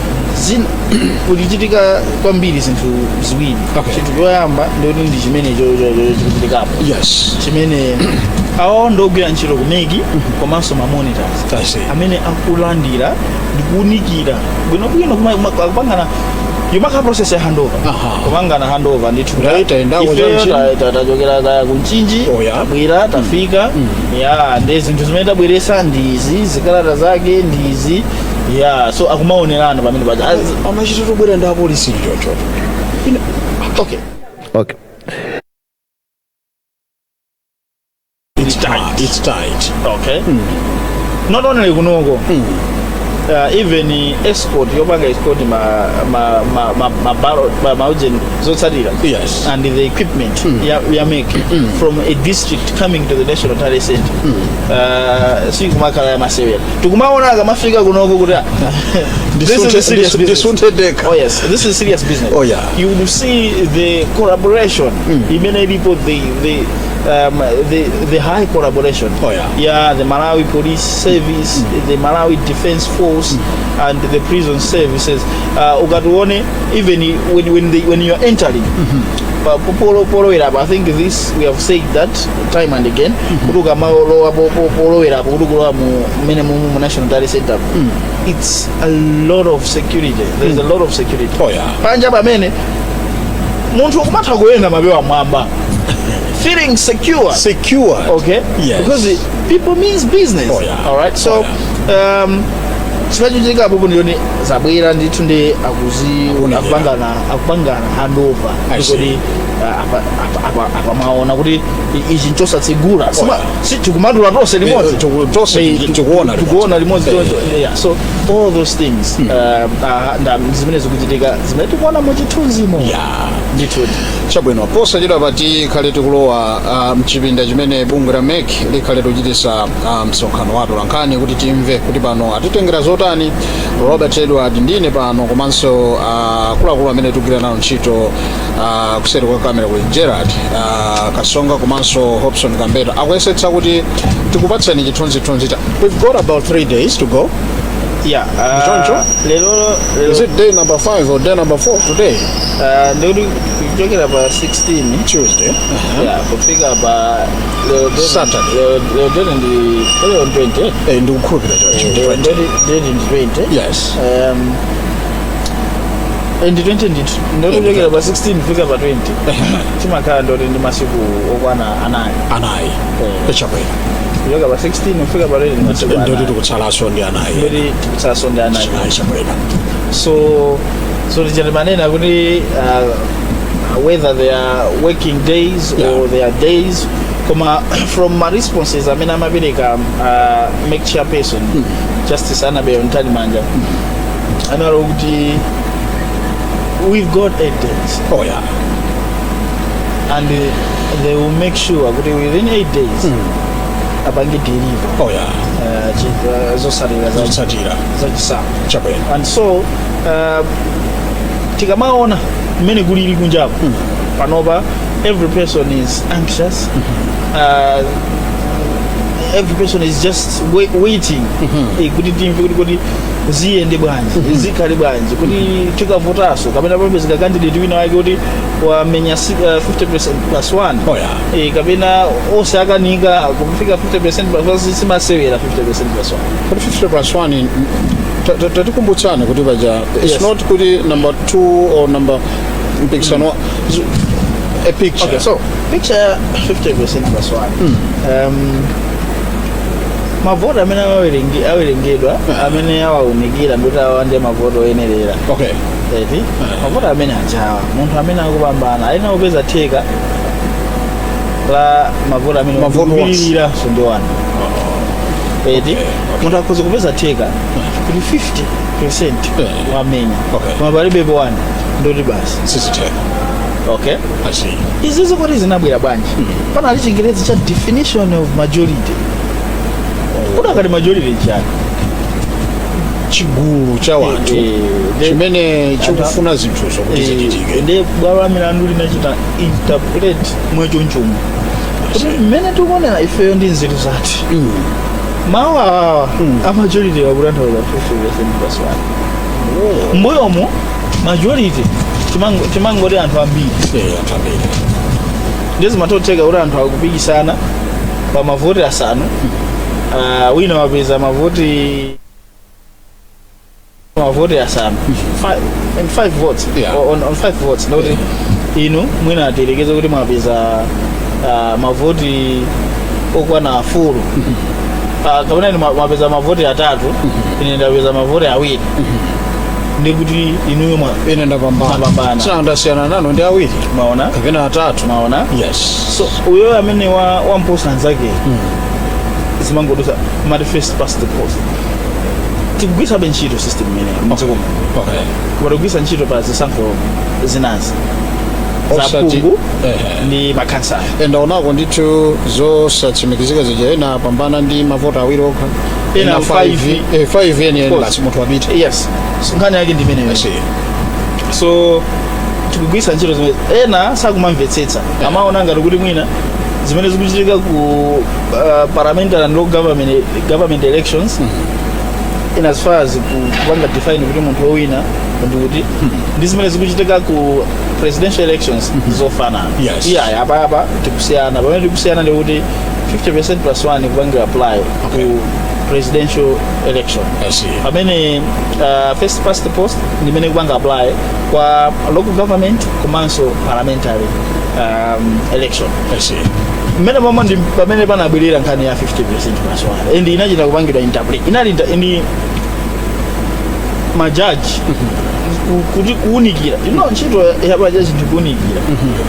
Speaker 4: kulichitika kwambiri zinthu ziwiri. Chinthu choyamba ndikuti ndi chimene chikuchitikapo chimene awo ndogwira ntchito ku MEC komanso ma monitors
Speaker 1: I see.
Speaker 4: amene akulandira ndikuunikira bwinobwino, akupangana yomakhala process ya handover. Kupangana handover ndithu.
Speaker 1: Right, tayendako
Speaker 4: Ifeyo
Speaker 1: cha Mchinji.
Speaker 4: tachokera kaya ku Mchinji, tabwera, tafika ya ndi zinthu zimene tabweresa ndizi, zikalata zake ndizi ya, so akumaonerana pamene paja.
Speaker 1: Amachita tobwera ndi apolisi chocho.
Speaker 4: Okay.
Speaker 2: Okay.
Speaker 1: It's tight. It's tight.
Speaker 4: Okay, not only kunoko, even escort, yopanga escort ma ballot, ma zotsatira and the equipment ya MEC from a district coming to the national tally center, sikumakhala ya masewera. Tikumaona akamafika kunoko kuti ah, this is a serious business.
Speaker 1: Ndisunthe deka.
Speaker 4: Oh yes, this is serious business. You will see the collaboration imene ilipo, the high collaboration. Yeah, the Malawi Police Service, the Malawi Defense Force, and the prison services. Ukatione even when you are entering. Polowerapo, I think this we have said that time and again, kuti ukamalowa polowerapo kuti kulowa mu mmene mu national tally center, it's a lot of security. There is a lot of security. Panja pamene munthu ukumatha kuyenda mapewa mwamba feeling secure.
Speaker 1: Secure.
Speaker 4: Okay.
Speaker 1: Yes.
Speaker 4: Because people means business. All right, so chimachitika apopo ndiyoni zabwera ndithu ndi akuzi
Speaker 1: Akuonekera.
Speaker 4: akupangana handover.
Speaker 1: I see.
Speaker 4: Kuti apa maona kuti ichi nchosatsegula. Si tikumatula tonse limodzi.
Speaker 1: Tonse tikuona limodzi.
Speaker 4: Tikuona limodzi tonse. Yeah, so all those things zimene zikuchitika zimene tikuona muchithunzimo. Ndithu.
Speaker 1: Chabwino, posachedwa pati khale tikulowa mchipinda chimene bungwe la MEC likhale tikuchitisa msonkhano wa atolankhani kuti timve kuti pano atitengera zotani. Robert Edward ndine pano, komanso akuluakulu amene tikugwira nawo ntchito, kuseri kwa kamera kuli Gerard Kasonga komanso Hobson Kambeta, akuyesetsa kuti tikupatseni chithunzithunzi cha we've got about 3 days to go.
Speaker 4: Yeah.
Speaker 1: Choncho?
Speaker 4: Lero
Speaker 1: Is it day number 5 or day number 4 today?
Speaker 4: Ndikuti kuchokera pa 16
Speaker 1: Tuesday.
Speaker 4: Yeah, kufika pa lero
Speaker 1: Saturday.
Speaker 4: Lero date ndi lero 20.
Speaker 1: Eh, ndikukhulupirira choncho.
Speaker 4: Lero date ndi 20.
Speaker 1: Yes.
Speaker 4: Ndi 20 ndithu. Ndikuti kuchokera pa 16 kufika pa 20 chimakhala ndoti ndi masiku okwana 4.
Speaker 1: 4. Chabwino.
Speaker 4: Kuchoka pa 16 kufika pa 20 ndi masiku
Speaker 1: Ndoti
Speaker 4: 4.
Speaker 1: tikutsalanso ndi 4.
Speaker 4: Ndoti tikutsalanso ndi 4.
Speaker 1: 4, chabwino.
Speaker 4: So timanena kuti whether they are working days or they are days, koma from my responses amene amapereka MEC chairperson Justice Annabel Mtalimanja analo kuti we've got 8 days and they will make sure kuti within 8 days apange deliver zotsatira
Speaker 1: zotsatira
Speaker 4: zachisankho.
Speaker 1: Chabwino.
Speaker 4: And so tikamaona mmene kulili kunjapo panopa, every person is anxious. Every person is just waiting kuti timve kuti kodi ziyende bwanji, zikhale bwanji, kuti tikavotaso kapena papezeka candidate wina wake kuti wamenya 50% plus 1. Kapena onse akanika kufika 50% plus 1. Simasewera 50% plus 1.
Speaker 1: Kuti 50 plus 1, tatikumbutsane kuti paja it's not kuti number 2 or number mpikisano, a picture.
Speaker 4: Okay, so picture 50% plus 1, mavoti amene awerengedwa, amene awaunikira ndikuti awa ndiye mavoti oyenerera, eti, mavoti amene ajawa, munthu amene akupambana ayenera kupeza theka la mavoti amene
Speaker 1: Mavoti onse.
Speaker 4: kupirira so ndi 1, eti. Munthu akhoza kupeza theka kuti 50% wamenya, koma palibepo 1, ndoti basi.
Speaker 1: Sizitheka.
Speaker 4: Okay.
Speaker 1: I see.
Speaker 4: Izizi kuti zinabwera bwanji? Panali chingerezi cha definition of majority. Kuti akati majority chani?
Speaker 1: Chigulu cha wanthu chimene chikufuna zinthuzo kuti zichitike.
Speaker 4: Ndi bwalo la milandu linachita interpret mwachonchomo kuti mmene tikuonera ifeyo ndi nzeru zathu, mawu awawa a majority akutanthauza 50% plus 1. Mbuyomu majority timangoti anthu ambiri.
Speaker 1: Anthu ambiri.
Speaker 4: Ndiye zimatoteka kuti anthu akupikisana pa mavoti asanu, wina wapeza mavoti asanu, and five votes, on five votes, ndikuti inu mwina atiyerekeze kuti mwapeza mavoti okwana 4, kapena inu mwapeza mavoti atatu, ine ndapeza mavoti awiri, ndikuti inuyo
Speaker 1: Ine ndapambana.
Speaker 4: Mwapambana.
Speaker 1: Sina, ndasiyana nanu ndi awiri
Speaker 4: Maona?
Speaker 1: kapena atatu.
Speaker 4: Maona?
Speaker 1: Yes.
Speaker 4: So uyo amene wamposa anzake, zimangodusa mati first past the post. Tikugwiritsabe ntchito system imeneyo mdziko muno, koma tikugwiritsa ntchito pa zisankho zinazi za phungu ndi makhansala.
Speaker 1: Endaonako ndithu zosatsimikizika zija, ena apambana ndi mavoti awiri okha,
Speaker 4: ena five.
Speaker 1: 5 eni eni.
Speaker 4: Course.
Speaker 1: Basi, munthu wapita.
Speaker 4: Yes, so nkhani yake ndi imeneyo.
Speaker 1: I see.
Speaker 4: So tikugwiritsa ntchito zimene ena sakumamvetsetsa, amaona ngati kuti mwina zimene zikuchitika ku parliamentary and local government elections, in as far as kupanga define kuti munthu wowina ndikuti, ndi zimene zikuchitika ku presidential elections zofanana. Iya, apa tikusiyana. Pamene tikusiyana ndikuti 50% plus 1 kupangira apply ku presidential election,
Speaker 1: I see.
Speaker 4: pamene first past the post ndimene kupanga apply kwa local government komanso parliamentary election.
Speaker 1: I see.
Speaker 4: Mmene momwe ndi pamene panabwerera nkhani ya 50% plus 1, and inachita kupangidwa interpret, inali ndi majaji kuti kuunikira, ntchito ya majaji ndi kuunikira,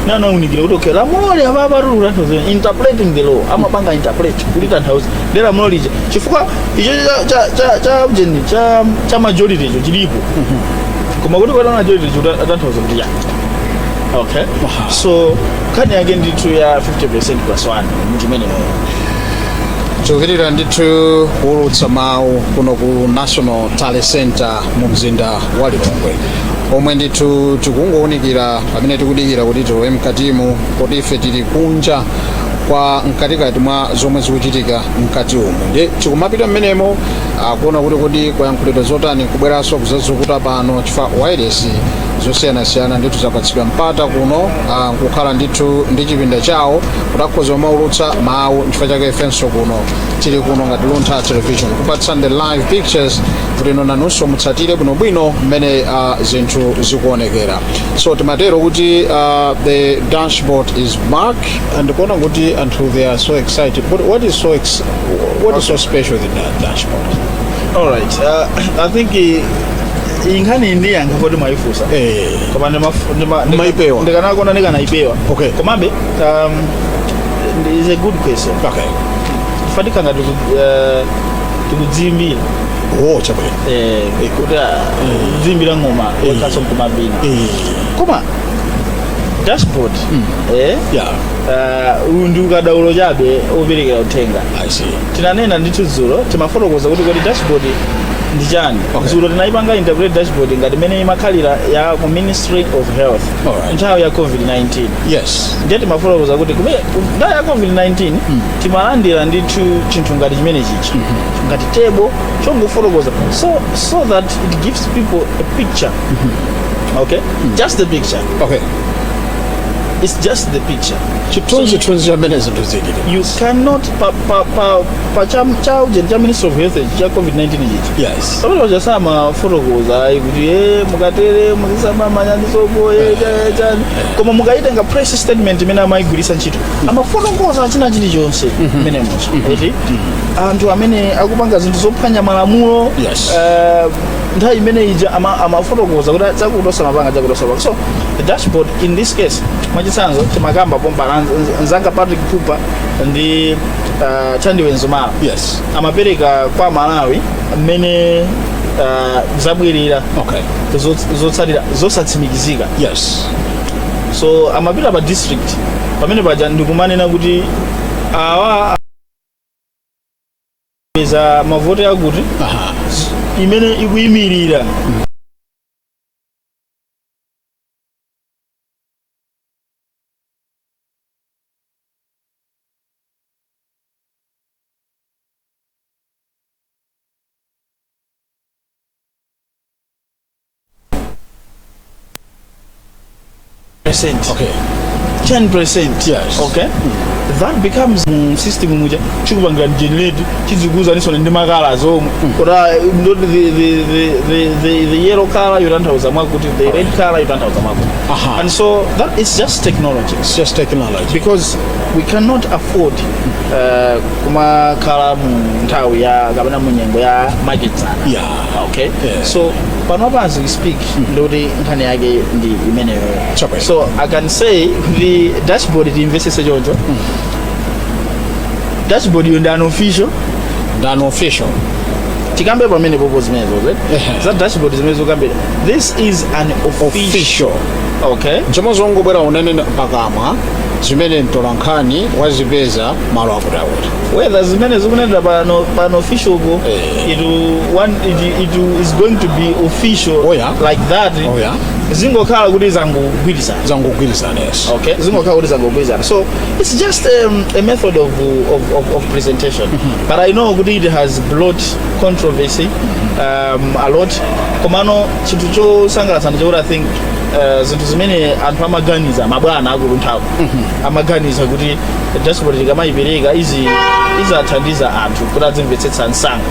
Speaker 4: nanaunikira kuti okay, lamulo apapa tanthauza, interpreting the law, amapanga interpret kuti tanthauza ndi lamulo lija, chifukwa icho cha ujeni cha majority icho chilipo, koma kuti kwata majority icho tanthauza kuti ya, okay. So nkhani yake ndithu ya 50% plus 1 ndimeneyo.
Speaker 1: Tikupitirira ndithu kuwulutsa mawu kuno ku National Tally Center mu mzinda wa Lilongwe, omwe ndithu tikungowunikira pamene tikudikira kuti tilowe mkatimu, kodi ife tili kunja kwa mkatikati mwa zomwe zikuchitika mkati umu, ndi tikumapita mmenemo akuona kuti kodi kwayankhulidwa zotani, kubweranso kuzazukuta pano, chifukwa wireless zosiyanasiyana ndithu zapatsidwa mpata kuno, nkukhala ndithu ndi chipinda chawo kuti akhoza kumaulutsa mawu. Nchifukwa chake ifenso kuno tili kuno ngati Luntha Television kupatsani the live pictures kuti ino nanunso mutsatire bwinobwino mmene zinthu zikuonekera. So timatero kuti the dashboard is back, and kuona kuti anthu, they are so excited. But what is so special with the dashboard?
Speaker 4: Alright, I think iyi nkhani ndiyankha poti mwayifunsa, koma
Speaker 1: Maipewa.
Speaker 4: ndikanakona ndikanaipewa. Komabe is a good question. Fatika ngati tikudzimbira.
Speaker 1: Oh, chabwino.
Speaker 4: Kuti kudzimbira ng'oma wekhaso nkumabina, koma dashboard uyu ndi ukadaulo chabe operekera uthenga.
Speaker 1: I see.
Speaker 4: Tinanena ndithu dzulo, timafotokoza kuti kodi dashboard Ndi chani?
Speaker 1: Okay.
Speaker 4: Dzulo tinayipanga interpret dashboard ngati imene imakhalira ya ku Ministry of Health nthawi ya COVID-19. Ndiye timafotokoza kuti nthawi ya COVID-19 timalandira ndithu chinthu ngati chimene chichi, ngati table chongofotokoza, so that it gives people a picture. Okay, just the picture. It's just the picture.
Speaker 1: Chithunzithunzi chamene zinthu zilili.
Speaker 4: You cannot pa cha ujeni cha Ministry of Health cha COVID-19 chichi, pamene paja samafotokoza ayi kuti mukatere muzisamba manja ndi sopo, chani, koma mukayitenga press statement imene amayigwiritsa ntchito, amafotokoza china chilichonse mmene mucha eti anthu amene akupanga zinthu zophwanya malamulo. Nthawi imene ija amafotokoza kuti chakuti osamapanga, chakuti osamapanga. So the dashboard in this case, mwachitsanzo, timakamba pompa nzanga Patrick Pupa ndi Chandiwe Nzumala amapereka kwa Malawi mmene zabwerera zotsatira zosatsimikizika. So amapita pa district pamene paja ndikumanena kuti awa apeza mavoti akuti imene ikuyimirira percent, 10%. Okay, that becomes system muja chikupangira generate, chizikuuzaninso ndi ma colour zomwe kuti ndoti the yellow color yotanthauza mwakuti, the red color yotanthauza mwakuti. And so that is just technology.
Speaker 1: It's just technology.
Speaker 4: Because we cannot afford kumakhala mu nthawi ya kapena mu nyengo ya makedzana. Okay. So panopa as we speak, ndikuti nkhani yake ndi imeneyo.
Speaker 1: Chabwino.
Speaker 4: So I can say kuti dashboard, timvesese choncho, dashboard iyo ndi unofficial.
Speaker 1: Ndi unofficial.
Speaker 4: Tikambe pamene popo zimenezo za dashboard zimene zikambira, this is an official.
Speaker 1: Official.
Speaker 4: Okay.
Speaker 1: Chomwe zongobwera unene pakamwa zimene mtolankhani wazipeza malo akuti akuti.
Speaker 4: Whether zimene zikunenera pano official ko, it will, one it, it is going to be official like that. Zingokhala kuti zangogwirizana.
Speaker 1: Zangogwirizana, yes.
Speaker 4: Okay, zingokhala kuti zangogwirizana. So it's just a method of presentation, but I know kuti it has brought controversy a lot. Komano chinthu chosangalatsa ndi chokuti I think zinthu zimene anthu amaganiza, mabwana akulunthapo amaganiza kuti dashboard tikamayipereka izi izathandiza anthu kuti adzimvetsetsa msanga,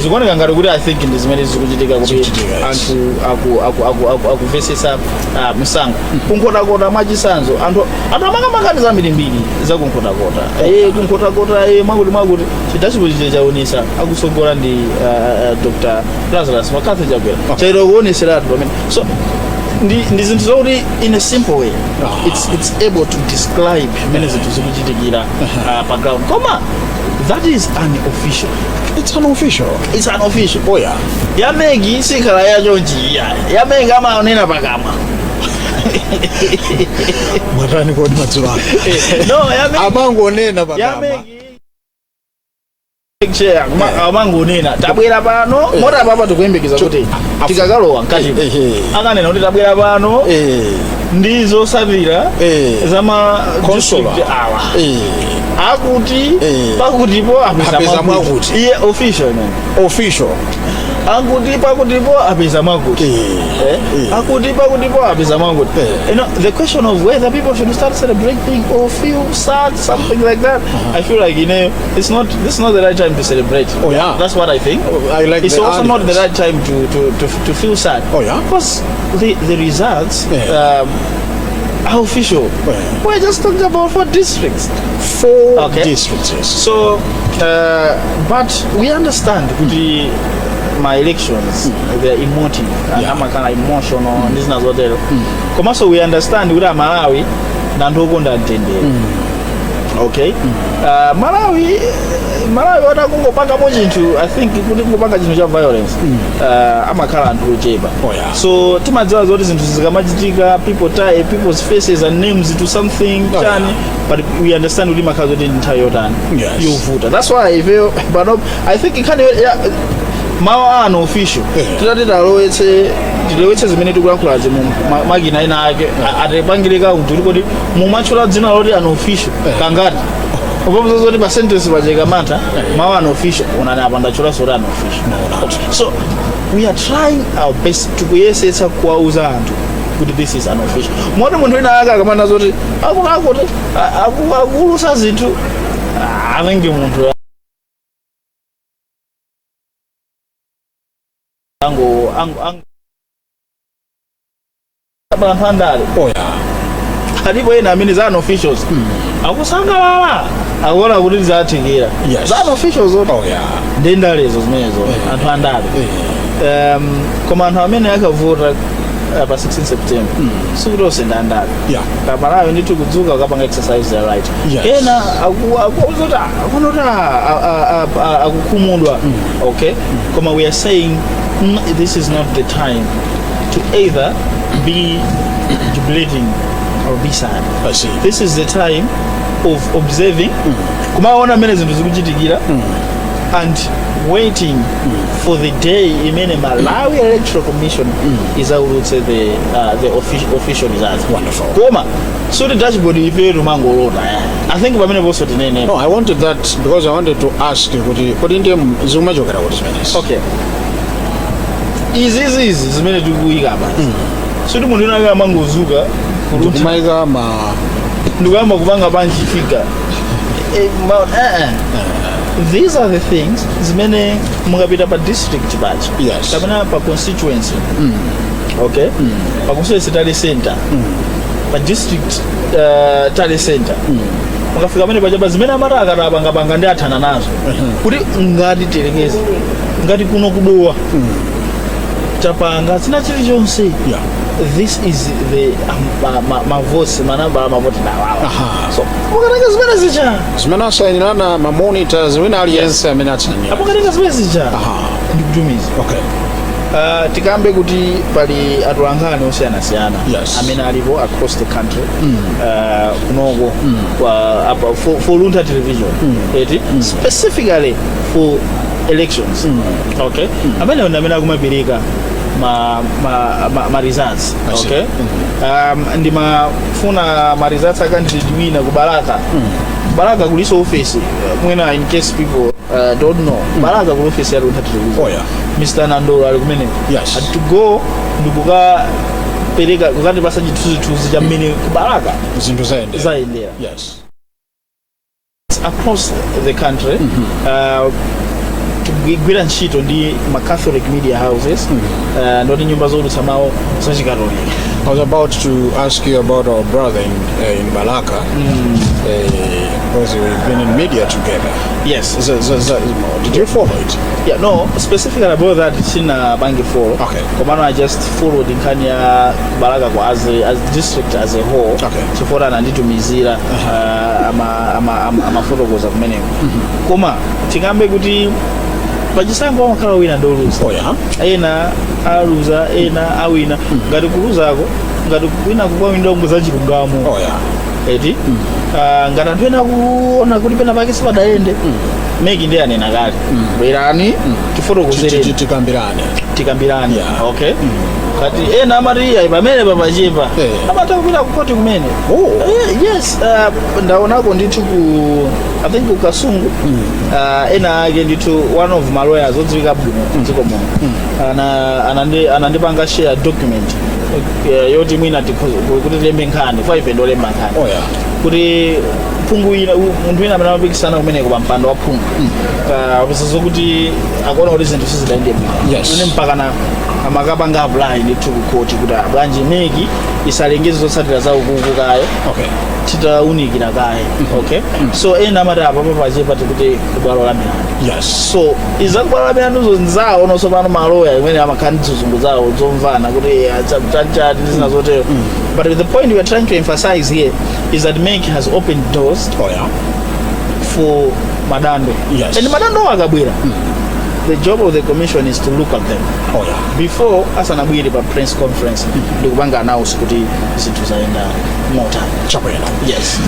Speaker 4: zikuoneka ngati kuti I think ndi zimene zikuchitika, kuti
Speaker 1: Zikuchitika, yes.
Speaker 4: anthu akumvetsetsa msanga. Kunkhotakota mwachitsanzo, anthu amakamakani zambirimbiri za kunkhotakota, kunkhotakota, mwakuti mwakuti. Chidashboard chija chaonesa akusogola ndi Dr Lazarus McCarthy Chakwera. Chaita kuoneseratu pamene. So ndi zinthu zokuti in a simple way it's able to describe mmene zinthu zikuchitikira pa ground, koma that is unofficial.
Speaker 1: It's unofficial.
Speaker 4: It's unofficial.
Speaker 1: Oh yeah.
Speaker 4: Ya MEC sikhala yachonchi iya. Ya MEC amaonera pakamwa.
Speaker 1: Mwatani kodi madzulo ano?
Speaker 4: No, ya MEC
Speaker 1: Amangonena pakamwa.
Speaker 4: Ya MEC chair amangonena tabwera pano mota papa, tikuyembekeza kuti tikakalowa mkati akanena kuti tabwera pano ndi zotsatira zama
Speaker 1: Consular.
Speaker 4: district awa akuti pakutipo apeza
Speaker 1: Apeza
Speaker 4: mwakuti.
Speaker 1: mwakuti.
Speaker 4: Iye official imene
Speaker 1: Official.
Speaker 4: Akuti pakutipo apeza mwakuti. Akuti pakutipo apeza mwakuti. The question of whether people should start celebrating or feel sad, something like that, I feel like it's not this is not the right time to celebrate.
Speaker 1: Oh, yeah.
Speaker 4: That's what I think.
Speaker 1: Oh, I like
Speaker 4: It's
Speaker 1: the
Speaker 4: also not the
Speaker 1: arguments.
Speaker 4: right time to feel sad.
Speaker 1: Oh, yeah?
Speaker 4: Because the results are official. We're just talking about four districts.
Speaker 1: Four
Speaker 4: Okay.
Speaker 1: districts, yes.
Speaker 4: So, but we understand kuti ma elections, they are emotive and amakhala emotional ndi zina zotero. Komanso we understand kuti Amalawi ndi anthu okonda mtendere. Okay, Malawi watakungopangamo chinthu, I think kuti kungopanga chinthu cha violence, amakhala anthu ochepa.
Speaker 1: Oh, yeah.
Speaker 4: So timadziwa zoti zinthu zikamachitika, people tie people's faces and names to something, chani, but we understand kuti makhala zoti ndi nthawi yotani, yovuta. That's why ifeyo pano I think nkhani ya Mawu a unofficial, titati tilowetse zimene tikulankhulazi mu makina ena ake, atipangire count kuti kodi mumatchula dzina loti unofficial kangati, upapeza zoti pa sentence pacheka mantha mawu unofficial, unani apa ndatchula zoti unofficial. Okay. So we are trying our best, tikuyesetsa kuwauza anthu kuti this is unofficial, moti munthu wina ake akamana zoti akuti akulusa zinthu, I think munthu ango anthu andale alipo ena amene za unofficials akusangalala, akuona kuti zathekera za unofficials zoti ndi ndalezo zimenezo, anthu andale. Koma anthu amene akavota pa 16 September sikuti onse ndi andale. Kamalawi ndithu kudzuka ukapanga exercise their right. Ena akuti akuona kuti akukhumudwa, okay, koma we are saying this is not the time to either be jubilating or be sad.
Speaker 1: I see.
Speaker 4: This is the time of observing, kumaona mmene zinthu zikuchitikira and waiting for the day imene Malawi Electoral Commission izaulutse the official results.
Speaker 1: Wonderful.
Speaker 4: Koma suti dashboard ife tumangolota. I think pamene ponso tinene.
Speaker 1: No, I wanted that because I wanted to ask you kuti kodi ndiye zikumachokera kuti zimenezi?
Speaker 4: Okay, izizizi zimene tikuyika apa, suti munthu wina amangozuka kuti
Speaker 1: Ndikumayika ma
Speaker 4: ndikuyamba kupanga panchi figure. These are the things zimene mukapita pa district pacha kapena pa constituency, okay, pa constituency tally center, pa district tally center, mukafika pamene pacha pa zimene amati akatapangapanga ndi athana nazo kuti ngati tirekeze ngati kuno kudowa tapanga zina chilichonse, this is the ma votes, manambala mavoti ndawawa. So mukatenga zimene zija
Speaker 1: zimene asayinirana ma monitors, wina aliyense amene atsainira,
Speaker 4: mukatenga zimene zija ndikutumiza. Tikambe kuti pali atolankhani osiyanasiyana amene alipo across the country, kunoko apa, for Luntha Television, eti, specifically for elections, okay, amene ndi amene akumapereka ma results.
Speaker 1: I see.
Speaker 4: Okay, ndimafuna ma results a candidate wina ku Balaka. Balaka kuliso office, mwina in case people don't know, Balaka kuli office ya Luntha Television. Mr Nandolo ali kumeneko. And to go ndikukapereka, kukatipasa chithunzithunzi cha mmene ku Balaka
Speaker 1: zinthu zayendera.
Speaker 4: Zayendera across the country. Tikugwira ntchito ndi ma Catholic media houses, ndoti nyumba zowulutsa mawu zachikatolika.
Speaker 1: I was about to ask you about our brother in Balaka, because we've been in media together.
Speaker 4: Yes.
Speaker 1: Did you follow it?
Speaker 4: Yeah, no, specifically about that sinapange follow. Komano I just followed nkhani ya Balaka kwa as district as a whole, chifukwa ananditumizira, amafotokoza kumeneko. Koma tikambe kuti pachisankho amakhala wina ndoluza. Ena aluza, ena awina. Ngati kuluzako, ngati wina kukwawinda zachilungamo, eti. Ah, ngati anthu ena akuona kuti pena pake sipadayende, MEC ndi anena kale, bwerani tifotokozereni,
Speaker 1: Tikambirane.
Speaker 4: Tikambirane. Okay, kati ena amati ayi, pamene papachepa, amatha kupita kukoti kumene.
Speaker 1: Oh.
Speaker 4: Yes, ndaonako ndithu ku, I think ku Kasungu, ena ake ndithu, one of my lawyers odziwika bwino mdziko muno anandipanga share document yoti mwina kuti tilembe nkhani kwa ife ndolemba nkhani kuti phungu wina, munthu wina amene amapikisana kumeneko pa mpando wa phungu, apeza zokuti akuona kuti zinthu sizidayende bwino. Ine mpakana amakapanga apply ndithu ku court kuti ah, bwanji MEC isalengeze zotsatira za ukuku kaye, titaunikira kaye. Okay, so ena amati apapo pachepa, tikuti kubwalo la milandu. So izakubwalo la milanduzo nzawo nonso pano maloya imene amakhala ndi zizungu zawo zomvana kuti chanchati ndi zina zotero. But the point we are trying to emphasize here is that MEC has opened doors for madando and madando akabwera The job of the commission is to look at them
Speaker 1: Oh yeah.
Speaker 4: before asanabwere pa press conference ndikupanga announce kuti zinthu zayenda motani.
Speaker 1: Chabwino.
Speaker 4: Yes.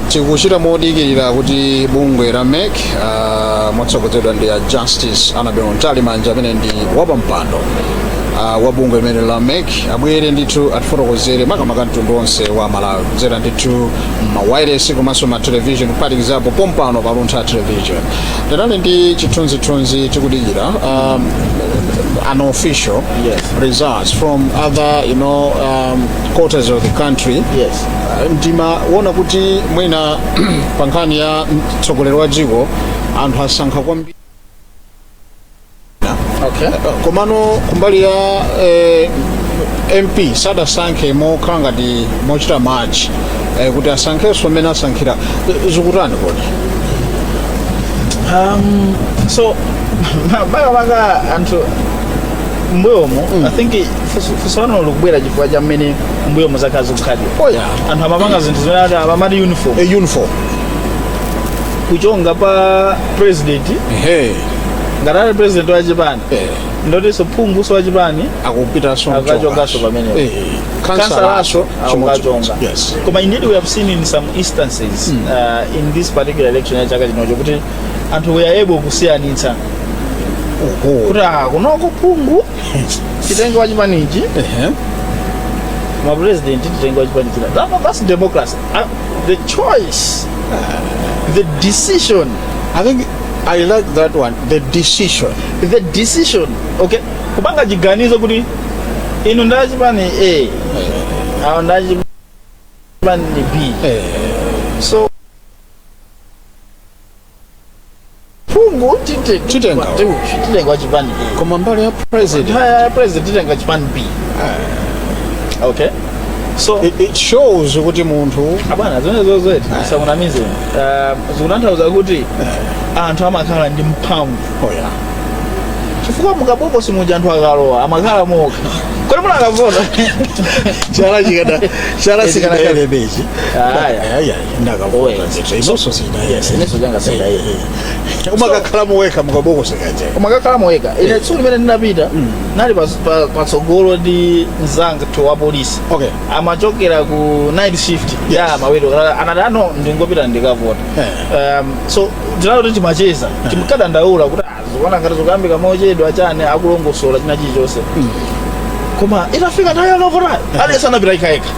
Speaker 1: Tikuchita modikirira kuti bungwe la MEC, motsogozedwa ndi a Justice Annabel Mtalimanja amene ndi wapampando wa bungwe limene la MEC, abwere ndithu atifotokozere makamaka mtundu wonse wa Malawi kudzera ndithu mawireless komanso ma television, kuphatikizapo pompano pa Luntha Television. Tinali ndi chithunzithunzi tikudikira unofficial results from other quarters of the country. Ndimaona kuti mwina pa nkhani ya mtsogoleri wa dziko anthu asankha kwambiri, komano kumbali ya MP sadasankhe mokhala ngati mochita match, kuti asankhenso mmene asankhira. Zikutani kodi?
Speaker 4: So makamaka anthu mbuyomo, I think funso likubwera chifukwa cha mmene mbuyomo zakhala zikukhalira.
Speaker 1: Oh yeah.
Speaker 4: Anthu amapanga zinthu zimene ati amati uniform.
Speaker 1: A uniform.
Speaker 4: Kuchonga pa president, ngati ali president wa chipani, ndotinso phunguso wa chipani
Speaker 1: akupitanso.
Speaker 4: Akachonganso pamenepo.
Speaker 1: Kansalaso.
Speaker 4: Akukachonga. Koma indeed we have seen in some instances, in this particular election ya chaka chinocho, kuti anthu were able kusiyanitsa kuti ah, kunoko phungu titenge wa chipanichi, ma president titenge wa chipani china. That's democracy. The choice, the decision.
Speaker 1: I think I like that one, the decision.
Speaker 4: The decision, okay, kupanga chiganizo kuti inu ndachipani A, awo ndachipani B, so phungu
Speaker 1: Titenga.
Speaker 4: Titenga wa chipani A,
Speaker 1: koma mbali ya president,
Speaker 4: ya president titenga chipani B. Okay, so
Speaker 1: it shows kuti munthu
Speaker 4: abwana, zimene zozeti sakunamize, zikutanthauza kuti anthu amakhala ndi mphamvu,
Speaker 1: oh yeah
Speaker 4: chifukwa mukabokosi muja anthu akalowa amakhala mokha. Kodi munakavota?
Speaker 1: Chala chikada chala.
Speaker 4: Eh,
Speaker 1: Sikadaelebechi.
Speaker 4: Aya.
Speaker 1: Aya, ndakavota.
Speaker 4: Yes.
Speaker 1: Inonso sida.
Speaker 4: Yes, inenso changa sindaye.
Speaker 1: Umakakhala muwekha mukabokosi kaja.
Speaker 4: Umakakhala moyekha. Ine tsiku limene ndinapita nali patsogolo ndi mzanga to wa polisi, amachokera ku night shift ya maweto, anati ano ndingopita ndikavota. So tinalo timacheza, timkadandaula kuti ah, zikuona ngati zikuyambika mochedwa chani, akulongosola china chilichonse, koma itafika nthawi yakavotayo aliyense anapita yekayekha.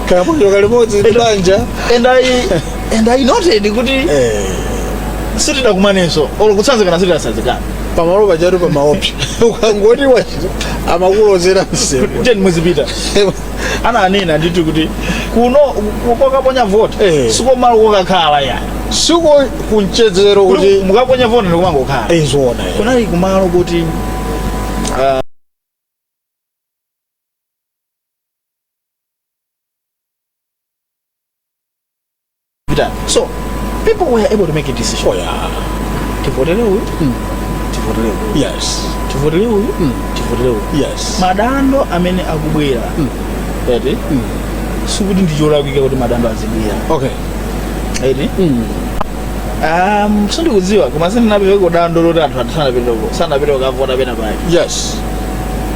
Speaker 1: Kamuchoka limodzi ndi banja.
Speaker 4: And I noted kuti sitidakumanenso olo kutsanzikana, sitidasanzikana.
Speaker 1: Pamalo pachatu pamaopsa, ukangoti wachita amakulozera msewu.
Speaker 4: Teni muzipita. Ananena ndithu kuti kuno kokaponya voti sikomalo kokakhala ya.
Speaker 1: Siko kunchedzero kuti
Speaker 4: mukaponya voti ndikumangokhala.
Speaker 1: Izoona.
Speaker 4: Kunali kumalo kuti pitani. So people were able to make a decision.
Speaker 1: Oh yeah.
Speaker 4: Tivotere uyu, tivotere uyu, tivotere uyu, tivotere uyu. Madando amene akubwera eti, sikuti ndicholakwika kuti madando azibwera, eti. Sindikudziwa, koma sindinapite dando loti anthu sanapite kukavota pena pake.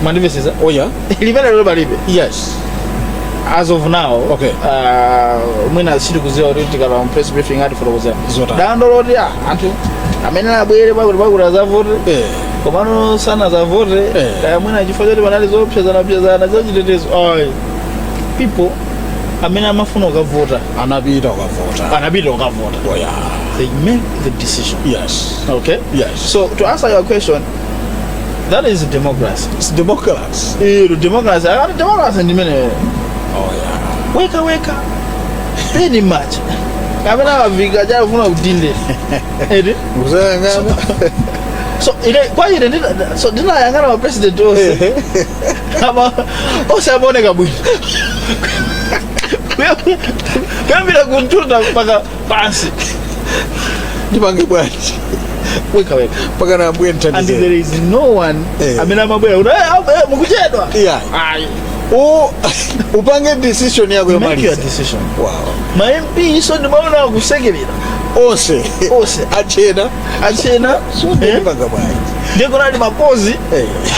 Speaker 4: Mwandimvetsetsa?
Speaker 1: Oh yeah.
Speaker 4: Limene lero palibe as of now. Mwina sitikudziwa kuti tikalowa mu press briefing atifotokozera
Speaker 1: Zotani.
Speaker 4: dando loti ah, anthu amene abwere pakuti pakuti azavote, komano sanazavote, kaya mwina chifukwa choti panali zopsezana zachitetezo. Ayi, people amene amafuna kukavota
Speaker 1: anapita kukavota.
Speaker 4: Anapita kukavota.
Speaker 1: Oh yeah.
Speaker 4: They make the decision. Okay. So to answer your question, that is democracy.
Speaker 1: It's democracy.
Speaker 4: Eh, democracy, akati democracy ndimene.
Speaker 1: Oh yeah.
Speaker 4: Weka weka peni macha kapena wavika chafuna kudinde eti.
Speaker 1: Kuzayang'ana.
Speaker 4: So ine kwa ine so ndinayang'ana ma president onse ama onse amaoneka bwino kuyambira kumtunda mpaka pansi.
Speaker 1: Ndipange bwanji?
Speaker 4: Weka weka.
Speaker 1: Mpaka na ambuye
Speaker 4: And
Speaker 1: mthandizeni.
Speaker 4: there is no one amene amabwera kuti "Eh, eh, mukuchedwa." Ayi.
Speaker 1: Upange decision yako
Speaker 4: Make your
Speaker 1: yomaliza.
Speaker 4: decision.
Speaker 1: Wow.
Speaker 4: Ma MP so ndimaona akusekerera.
Speaker 1: Onse.
Speaker 4: Onse.
Speaker 1: Achena.
Speaker 4: Achena.
Speaker 1: Sundipanga bwanji.
Speaker 4: Ndiye kunali mapozi.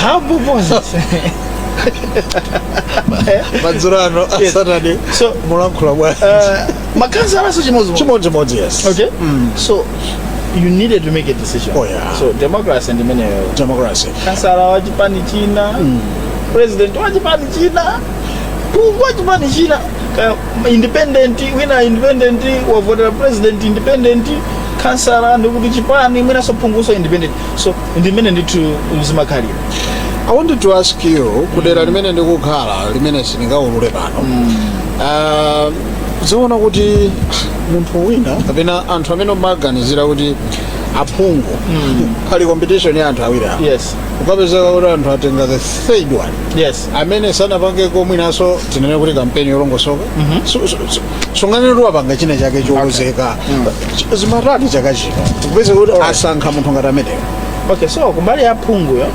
Speaker 4: Humble poses.
Speaker 1: Madzulo ano.
Speaker 4: Yes.
Speaker 1: Saturday.
Speaker 4: So
Speaker 1: mulankhula bwanji?
Speaker 4: Makansalaso chimodzimodzi.
Speaker 1: Chimodzimodzi, yes.
Speaker 4: Okay, so you needed to make a decision.
Speaker 1: Oh, yeah.
Speaker 4: So democracy ndimeneyo.
Speaker 1: Democracy.
Speaker 4: Kansala wa chipani china, president wa chipani china, phungu wa chipani china, independent wina, independent wavotera president, independent kansala, ndikuti chipani mwinaso phunguso independent. So ndimene ndithu zimakhalira.
Speaker 1: I wanted to ask you, kudera limene ndikukhala, limene sindingaulule pano, ziona kuti munthu wina kapena anthu amene umaganizira kuti aphungu pali competition ya anthu awiri apo, ukapezeka kuti anthu atenga the third one amene sanapangeko mwinaso tinene kuti kampeni yolongosoka. Sunganene kuti wapanga china chake chokonzeka. Zimatati chaka chino kupeza kuti asankha munthu ngati ameneyo?
Speaker 4: Okay, so kumbali ya phunguyo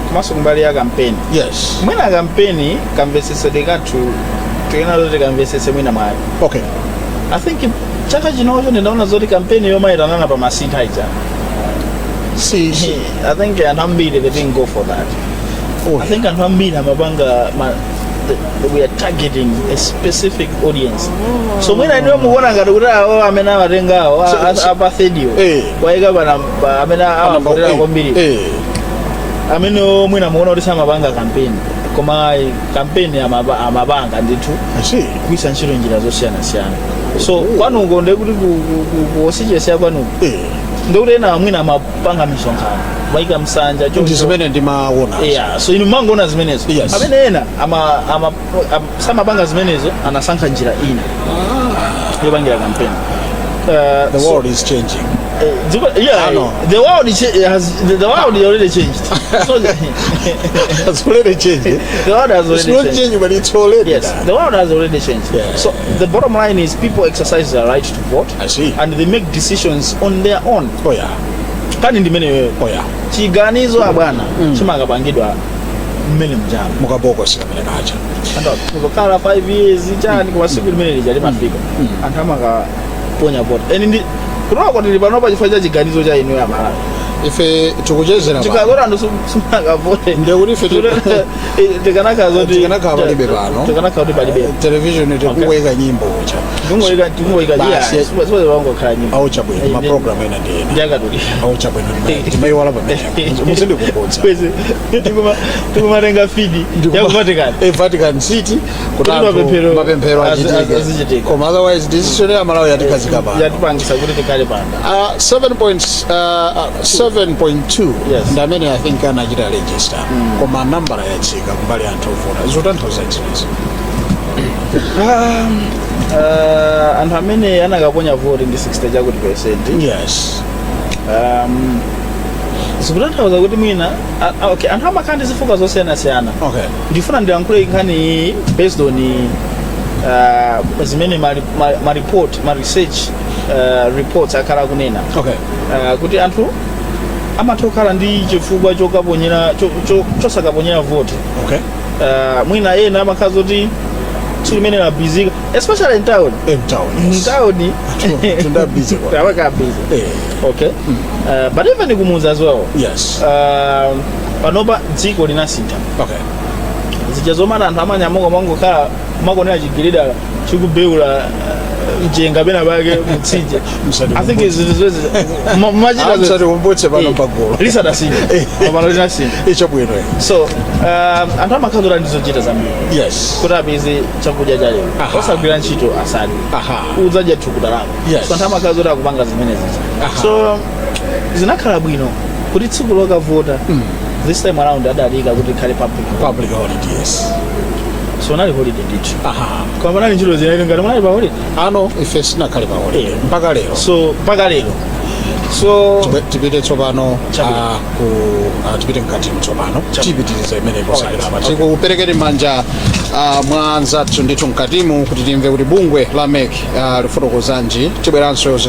Speaker 4: komanso kumbali ya kampeni, mwina kampeni kamvesesedwe kathu tikena zoti kamvesese mwina mwake. I think chaka chinocho ndinaona zoti kampeni yomayitanana pa masintha ija,
Speaker 1: Si.
Speaker 4: I think anthu ambiri, they didn't go for that. I think anthu ambiri amapanga we are targeting a specific audience. So mwina ndiwe mukuona ngati kuti awo amene amatengawo apa third wayika pana amene amavotera kwambiri, amene mwina mukuona kuti samapanga kampeni, koma kampeni amapanga ndithu,
Speaker 1: I see.
Speaker 4: kugwiritsa ntchito njira zosiyanasiyana. So kwanuko ndekuti kuosichesiya kwanuko, ndekuti ena mwina amapanga misonkhano, mayika msanja,
Speaker 1: Ndi
Speaker 4: choncho.
Speaker 1: zimene ndimaona.
Speaker 4: Yeah, so inu mangoona zimenezo.
Speaker 1: Yes.
Speaker 4: Amene ena samapanga zimenezo, anasankha njira ina yopangira campaign.
Speaker 1: The
Speaker 4: So,
Speaker 1: world is changing.
Speaker 4: Yeah,
Speaker 1: I know.
Speaker 4: the world has the world already changed. So,
Speaker 1: Has already changed, eh?
Speaker 4: The world has
Speaker 1: It's
Speaker 4: already
Speaker 1: not
Speaker 4: changed.
Speaker 1: changing, but it's already
Speaker 4: Yes,
Speaker 1: done.
Speaker 4: the world has already changed. So the bottom line is people exercise their right to vote.
Speaker 1: I see.
Speaker 4: And they make decisions on their own. Kani ndimeneyo. Chiganizo abwana chimakapangidwa mmene mjamo
Speaker 1: Mukabokosi kamene kacha.
Speaker 4: Anthu kukhala 5 years chani, koma siku limene lija limafika, anthu amakaponya vote. And ndi kutoka tili panopa chifukwa cha chiganizo cha inu ya Malawi.
Speaker 1: Ife tikuchezera pano.
Speaker 4: Chikazoti anthu simakavote,
Speaker 1: Ndekuti ife
Speaker 4: tikanakhala zoti
Speaker 1: Tikanakhala palibe pano.
Speaker 4: Tikanakhala kuti palibe.
Speaker 1: Television tikungoyika nyimbo ucha.
Speaker 4: Tingoyika.
Speaker 1: Basi.
Speaker 4: Sipazipangokhala nyimbo.
Speaker 1: Aucha bwino, ma program ena ndi ena.
Speaker 4: Ndiakatolika.
Speaker 1: Aucha bwino, timayiwala pamene muzindikumbutsa.
Speaker 4: Tikumatenga feed ya ku Vatican.
Speaker 1: Vatican City kuti
Speaker 4: Kuti
Speaker 1: anthu
Speaker 4: mapemphero
Speaker 1: mapemphero achitike.
Speaker 4: azichitika.
Speaker 1: Koma otherwise decision ya Malawi yatikhazika pano.
Speaker 4: Yatipangisa kuti tikhale pano.
Speaker 1: 7.2
Speaker 4: Yes.
Speaker 1: ndi amene I think anachita register, koma nambala yatsika kumbali anthu ovota. Zotanthauza zimenezi?
Speaker 4: Anthu amene anakaponya voti ndi 60 chakuti percent. Zikutanthauza kuti mwina okay, anthu amakhala ndi zifukwa zosiyanasiyana. Ndifuna ndiyankhule nkhani iyi based on zimene ma report, ma research reports akhala akunena, kuti anthu amatha kukhala ndi chifukwa chokaponyera chosakaponyera voti. Mwina ena amakhala zoti tsiku limene labizika, especially in town.
Speaker 1: In town, yes.
Speaker 4: Mtown.
Speaker 1: Tunda busy kwa.
Speaker 4: Amakhala busy. Okay, but even kumudzi as well. Panopa dziko linasintha. Zija zomana anthu amanyamuka mangokhala makonera chigirida chikubeula mchenga pena pake mutsinje. I think zinthu zwezi machita.
Speaker 1: Musatikumbutse pano pagulu.
Speaker 4: Lisadasinthe, pano linasintha.
Speaker 1: Ichabwino.
Speaker 4: So anthu amakhala ndi zochita zambiri kuti apeze chakudya cha lero. Osagwira ntchito asali udzadya thukuta lako. So anthu amakhala zoti akupanga zimenezi. So zinakhala bwino kuti tsiku lokavota this time around adalika kuti ikhale public.
Speaker 1: Public holiday, yes.
Speaker 4: So nali holiday ndithu, koma panali ntchito zina ngati munali pa holiday.
Speaker 1: Ano ife sinakhale pa holiday mpaka lero.
Speaker 4: So mpaka lero, so
Speaker 1: Tipite tsopano.
Speaker 4: Chabwino.
Speaker 1: Ku tipite mkati tsopano. Tipitiriza imene posakira.
Speaker 4: Alright.
Speaker 1: Tikuperekeni manja mwa anzathu ndithu mkatimu kuti timve kuti bungwe la MEC lifotokozanji. Tibweranso.